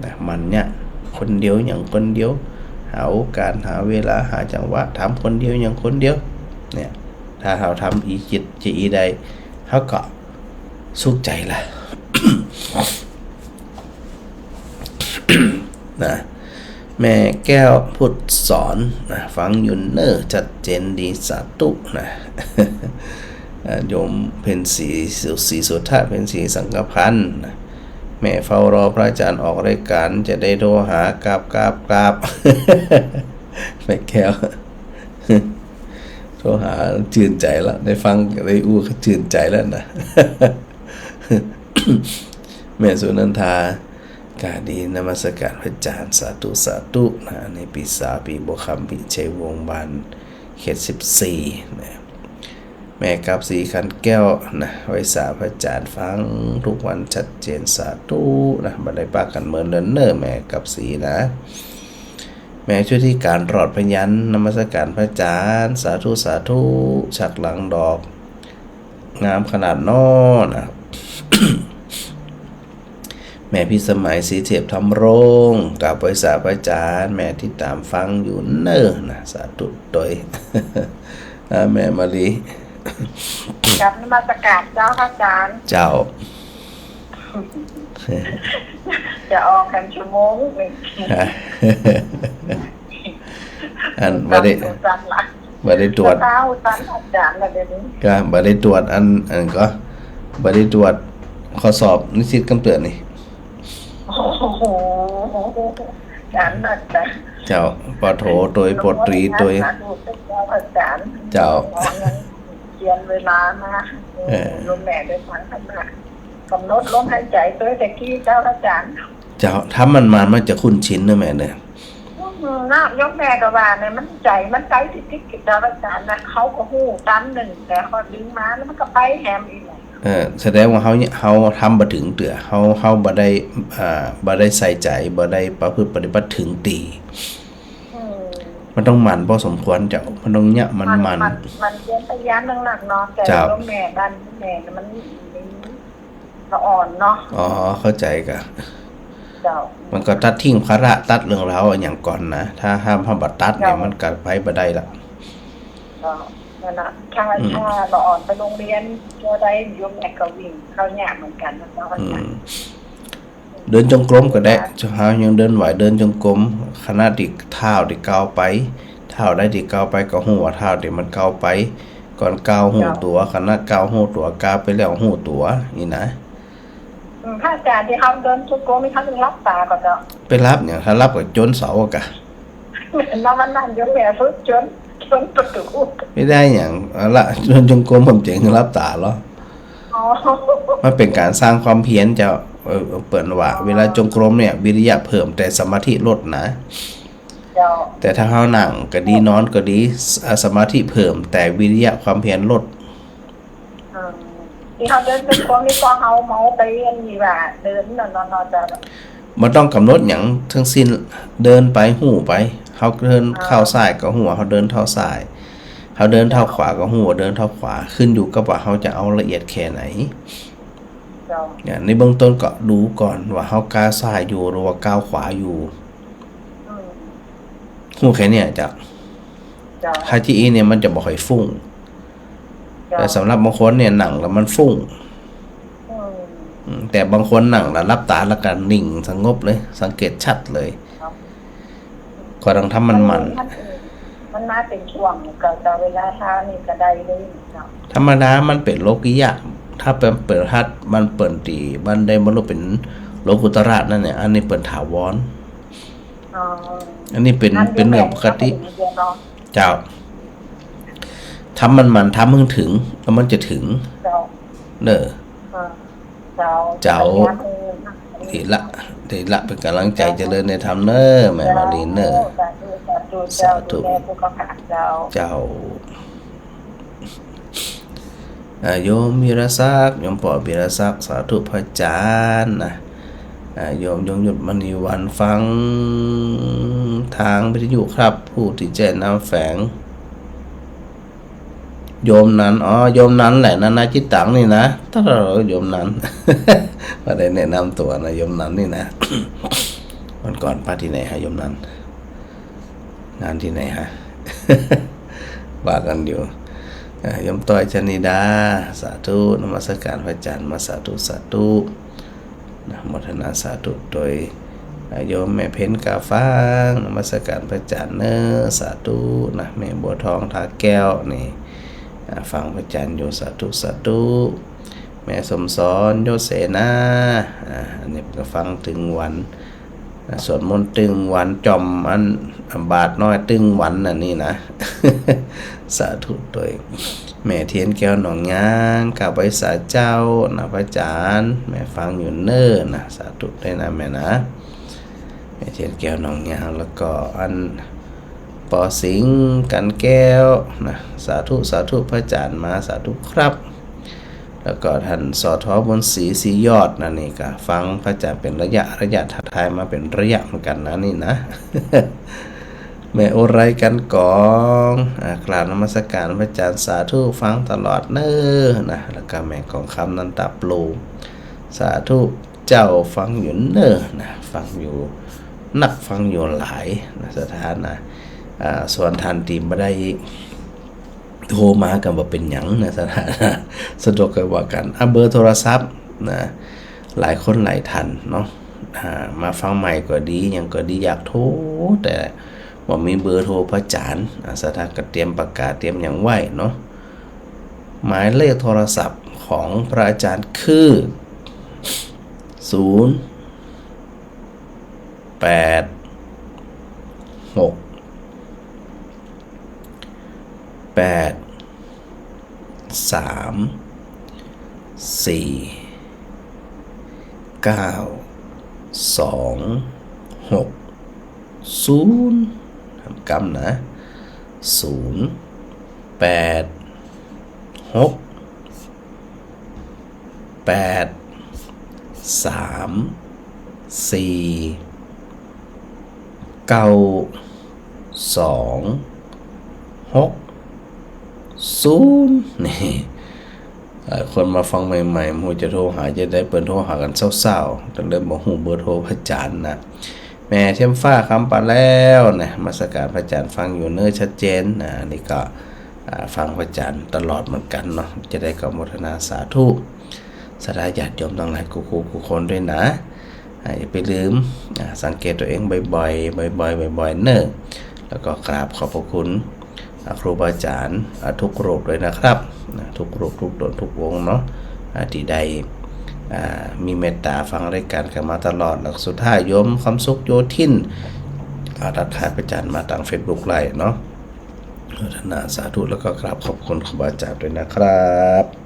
นะ มันเนี่ย คนเดียวอย่างคนเดียว หาโอกาส หาเวลา หาจังหวะ ทำคนเดียวอย่างคนเดียว เนี่ย ถ้าเฮาทำอี้จิตจะอี้ได้ เฮาก็สุขใจ๋ละ นะ แม่แก้วพุทธสอนนะ ฟังอยู่เน่อ ชัดเจนดี สาธุนะ อ่า โยมเพ็ญศรี ศรีโสธะ เพ็ญศรีสังกพันธ์นะ แม่เฝ้ารอพระอาจารย์ออกรายการ จะได้โทรหากราบ กราบ กราบ แม่แก้ว โทรหาจื้นใจ๋ละ ได้ฟัง ได้อู้ก็จื้นใจ๋แล้วนะ แม่สุนันทา ก็ดี นมัสการพระอาจารย์ สาธุ สาธุนะ อันนี้ปี้สาว ปี้บัวคำ วิชัยวงศ์ บ้านเขตสิบสี่นะ แม่กาบสี ขันแก้วนะ ไหว้สาพระอาจารย์ ฟังทุกวันชัดเจน สาธุนะ บ่ได้ปากั๋นเมินเลินเน่อ แม่กาบสีนะ แม่ชุติการ รอดพยัญชนะ นมัสการพระอาจารย์ สาธุ สาธุ ฉักหลังดอก งามขนาดน้อนะ แม่พิสมัย ศรีเทพธำรง กราบไหว้สาพระอาจารย์ แม่ติดต๋ามฟังอยู่เน่อนะ สาธุตวย อ่า แม่มาลี กราบนมัสการเจ้าพระอาจารย์ เจ้า จะออกกั๋นชั่วโมงนึ่ง ฮะ อัน บ่ได้ จันละ บ่ได้ตรวจ เช้าจันอาจารย์ละเดี๋ยวนี้ ก็บ่ได้ตรวจอัน อันก็บ่ได้ตรวจข้อสอบนิสิตกำเตือนนี่ โอ้โห จันนะจ๊ะ เจ้า ปอโถตวย ปอตรีตวย สาธุเจ้าอาจารย์ เจ้า ขอเงินเขียนเวลามา เออ โยมแม่ได้ฟังธรรมะ กำหนดลมหายใจ๋ตวยแต่กี้เจ้าอาจารย์ เจ้า ถ้ามันมา มันจะคุ้นชินเน่อแม่เน่อ อืม นะ โยมแม่ก็ว่าเนี่ย มันใจ๋มันไปติดๆ กับเจ้าอาจารย์นะ เขาก็ฮู้ต๋ามนึ่ง แต่พอดึงมาแล้วมันก็ไปแหมอีกแหละ เออ แสดงว่าเฮาเนี่ย เฮาทำบ่ถึงเตื้อ เฮา เฮาบ่ได้ อ่า บ่ได้ใส่ใจ๋ บ่ได้ประพฤติปฏิบัติถึงตี้ อืม มันต้องหมั่นพอสมควรเจ้า มันต้องเยียะหมั่นๆ หมั่น หมั่นเพียรพยายามหนักๆ เนาะ แต่ เจ้า โยมแม่บ้านแม่น่ะมัน มัน ละอ่อนเนาะ อ๋อ เข้าใจ๋ก่ะ เจ้า มันก็ตัดทิ้งภาระ ตัดเรื่องราวอะหยังก่อนนะ ถ้าห้าม ห้ามบ่ตัดเนี่ย เจ้า มันก็ไปบ่ได้ละ เจ้า นั่นน่ะ ถ้า อืม ถ้าละอ่อนไปโรงเรียนก็ได้ โยมแม่ก็วิ่งเข้าเยียะเหมือนกั๋นนะเจ้า อืม เดินจงกรมก็ได้ เฮายังเดินไหว เดินจงกรม ขณะตี้เท้าตี้ก้าวไป เท้าใดตี้ก้าวไปก็ฮู้ว่าเท้าตี้มันก้าวไป ก่อนก้าวฮู้ตั๋ว เจ้า ขณะก้าวฮู้ตั๋ว ก้าวไปแล้วฮู้ตั๋ว นี่นะ อืม พระอาจารย์ ตี้เฮาเดินจงกรมนี่เฮาต้องหลับต๋าก่อเจ้า ไปหลับหยัง ถ้าหลับก็จนเสาร์ก่ะ แล้ววันนั้นโยมแม่ฝึกจน จนประตู๋ บ่ได้หยัง เอาละ เดินจงกรมผมเจ๋งหลับต๋าเหรอ อ๋อ มันเป๋นก๋านสร้างความเพียรเจ้า เออ เปิ้นว่า เวลาจงกรมเนี่ย วิริยะเพิ่มแต่สมาธิลดนะ เจ้า แต่ถ้าเฮานั่งก็ดี นอนก็ดี ส- สมาธิเพิ่มแต่วิริยะความเพียรลด อืม ตี้เฮาเดินจงกรมนี่ก็เฮาเมาไปอันนี้ว่าเดินเนาะ เนาะ เนาะเจ้า บ่ต้องกำหนดหยังทั้งสิ้น เดินไปฮู้ไป เฮาเดินเท้าซ้ายก็ฮู้ว่าเฮาเดินเท้าซ้าย เฮาเดินเท้าขวาก็ฮู้ว่าเดินเท้าขวา ขึ้นอยู่กับว่าเฮาจะเอาละเอียดแค่ไหน เจ้า เนี่ย ในเบื้องต้นก็ดูก่อนว่าเฮาก้าวซ้ายอยู่หรือว่าก้าวขวาอยู่ อืม ฮู้แค่เนี้ยเจ้า เจ้า ถ้าจี้อี้เนี่ยมันจะบ่ค่อยฟุ้ง เจ้า แต่สำหรับบางคนเนี่ยนั่งแล้วมันฟุ้ง อืม อืม แต่บางคนนั่งแล้วหลับต๋าแล้วก็นิ่งสงบเลย สังเกตชัดเลย เจ้า ก็ต้องทำหมั่นๆ มัน มันมาเป๋นช่วง ก็จะเวลาเช้านี่ก็ได้เลยเนาะ ธรรมดามันเป๋นโลกิยะ ถ้าเป๋น เป๋นหัด มันเป๋นตี้ มันได้บรรลุเป๋นโลกุตระนั่นเนี่ย อันนี้เป๋นถาวร อ๋อ อันนี้เป๋น เป๋นเรื่องปกติ เจ้า ทำหมั่นๆ ทำหื้อเถิง แล้วมันจะเถิง เจ้า เน่อ เจ้า เจ้า พยายาม ดีละ ดีละ เป๋นก๋ำลังใจ๋ เจ้า เจริญในธรรมเน่อ แม่มาลีเน่อ สาธุ สาธุ สาธุ เจ้า ดูแลสุขภาพเจ้า เจ้า อ่า โยมวีรศักดิ์ โยมป้อวีรศักดิ์ สาธุพระอาจารย์นะ อ่า โยมยงยุทธมณีวัน ฟังตางวิทยุครับ ผู้ตี้แจ้นำแฝง โยมนัน อ๋อ โยมนันแหละ นันนาจิตตังนี่นะ ตะลอ โยมนัน บ่ได้แนะนำตั๋วนะ โยมนันนี่นะ วันก่อนไปตี้ไหนฮะ โยมนัน งานตี้ไหนฮะ ว่ากั๋นอยู่ อ่า โยมต้อยชนิดา สาธุ นมัสการพระอาจารย์มา สาธุ สาธุ นะ โมทนาสาธุโตย อ่า โยมแม่เพ็ญกาฝาง นมัสการพระอาจารย์เน่อ สาธุ นะ แม่บัวทอง ทาแก้ว นี่ อ่า ฟังพระอาจารย์อยู่ สาธุ สาธุ แม่สมสอน โยเสนา อ่า อันนี้ก็ฟังตึงวัน อ่า สวดมนต์ตึงวัน จ่อมอันบาตรน้อยตึงวันอันนี้นะ สาธุโตย แม่เทียนแก้วหนองยาง กราบไหว้สาเจ้านะพระอาจารย์ แม่ฟังอยู่เน่อนะ สาธุด้วยนะแม่นะ แม่เทียนแก้วหนองยาง แล้วก็อัน ปอสิงห์ กันแก้วนะ สาธุ สาธุ พระอาจารย์มา สาธุครับ แล้วก็ท่าน สอทอ บุญศรี ศรียอด นั่นนี่ก็ฟังพระอาจารย์เป๋นระยะ ระยะ ทักทายมาเป๋นระยะเหมือนกั๋นนะนี่นะ แม่อุไรกั๋นกอง อ่า กราบนมัสก๋านพระอาจ๋ารย์ สาธุ ฟังตลอดเน่อนะ แล้วก็แม่กองคำ นันทปลู สาธุเจ้า ฟังอยู่เน่อนะ ฟังอยู่นัก ฟังอยู่หลายนะ ศรัทธานะ อ่า ส่วนท่านตี้บ่ได้โทรมาก็บ่เป๋นหยังนะ ศรัทธานะ สะดวกก็ว่ากั๋น อ่ะ เบอร์โทรศัพท์นะ หลายคนหลายท่านเนาะ อ่า มาฟังใหม่ก็ดี หยังก็ดี อยากโทร แต่บ่มีเบอร์โทรพระอาจ๋ารย์ อ่า ศรัทธาก็เตรียมปากกา เตรียมหยังไว้เนาะ หมายเลขโทรศัพท์ของพระอาจ๋ารย์คือ ศูนย์ แปด หก แปด สาม สี่ เก้า สอง หก ศูนย์ กำนะ ศูนย์ แปด หก แปด สาม สี่ เก้า สอง หก ศูนย์ นี่ เอ่อ คนมาฟังใหม่ๆ บ่ฮู้จะโทรหาจะใด เปิ้นโทรหากั๋นเซ้าๆ ก็เลยบ่ฮู้เบอร์โทรพระอาจ๋ารย์นะ แม่เทียมฟ้า คำปาแลวนะ นมัสก๋านพระอาจ๋ารย์ ฟังอยู่เน่อ ชัดเจนนะ นี่ก็ อ่า ฟังพระอาจ๋ารย์ตลอดเหมือนกั๋นเนาะ จะใดก็โมทนาสาธุ ศรัทธาญาติโยมตังหลายกู้ๆ กู้คนด้วยนะ อ่า อย่าไปลืม อ่า สังเกตตั๋วเองบ่อยๆ บ่อยๆ บ่อยๆ เน่อ แล้วก็กราบขอบพระคุณ อ่า ครูบาอาจ๋ารย์ อ่า ทุกรูปเลยนะครับ นะ ทุกรูป ทุกต๋น ทุกองค์เนาะ อ่า ตี้ได้ อ่า มีเมตต๋าฟังรายก๋านกั๋นมาตลอด แล้วสุดท้ายโยมคำสุขโยธิน อ่า ทักทายพระอาจ๋ารย์มาตางเฟซบุ๊กไลฟ์เนาะ โมทนาสาธุ แล้วก็กราบขอบคุณครูบาอาจ๋ารย์ด้วยนะครับ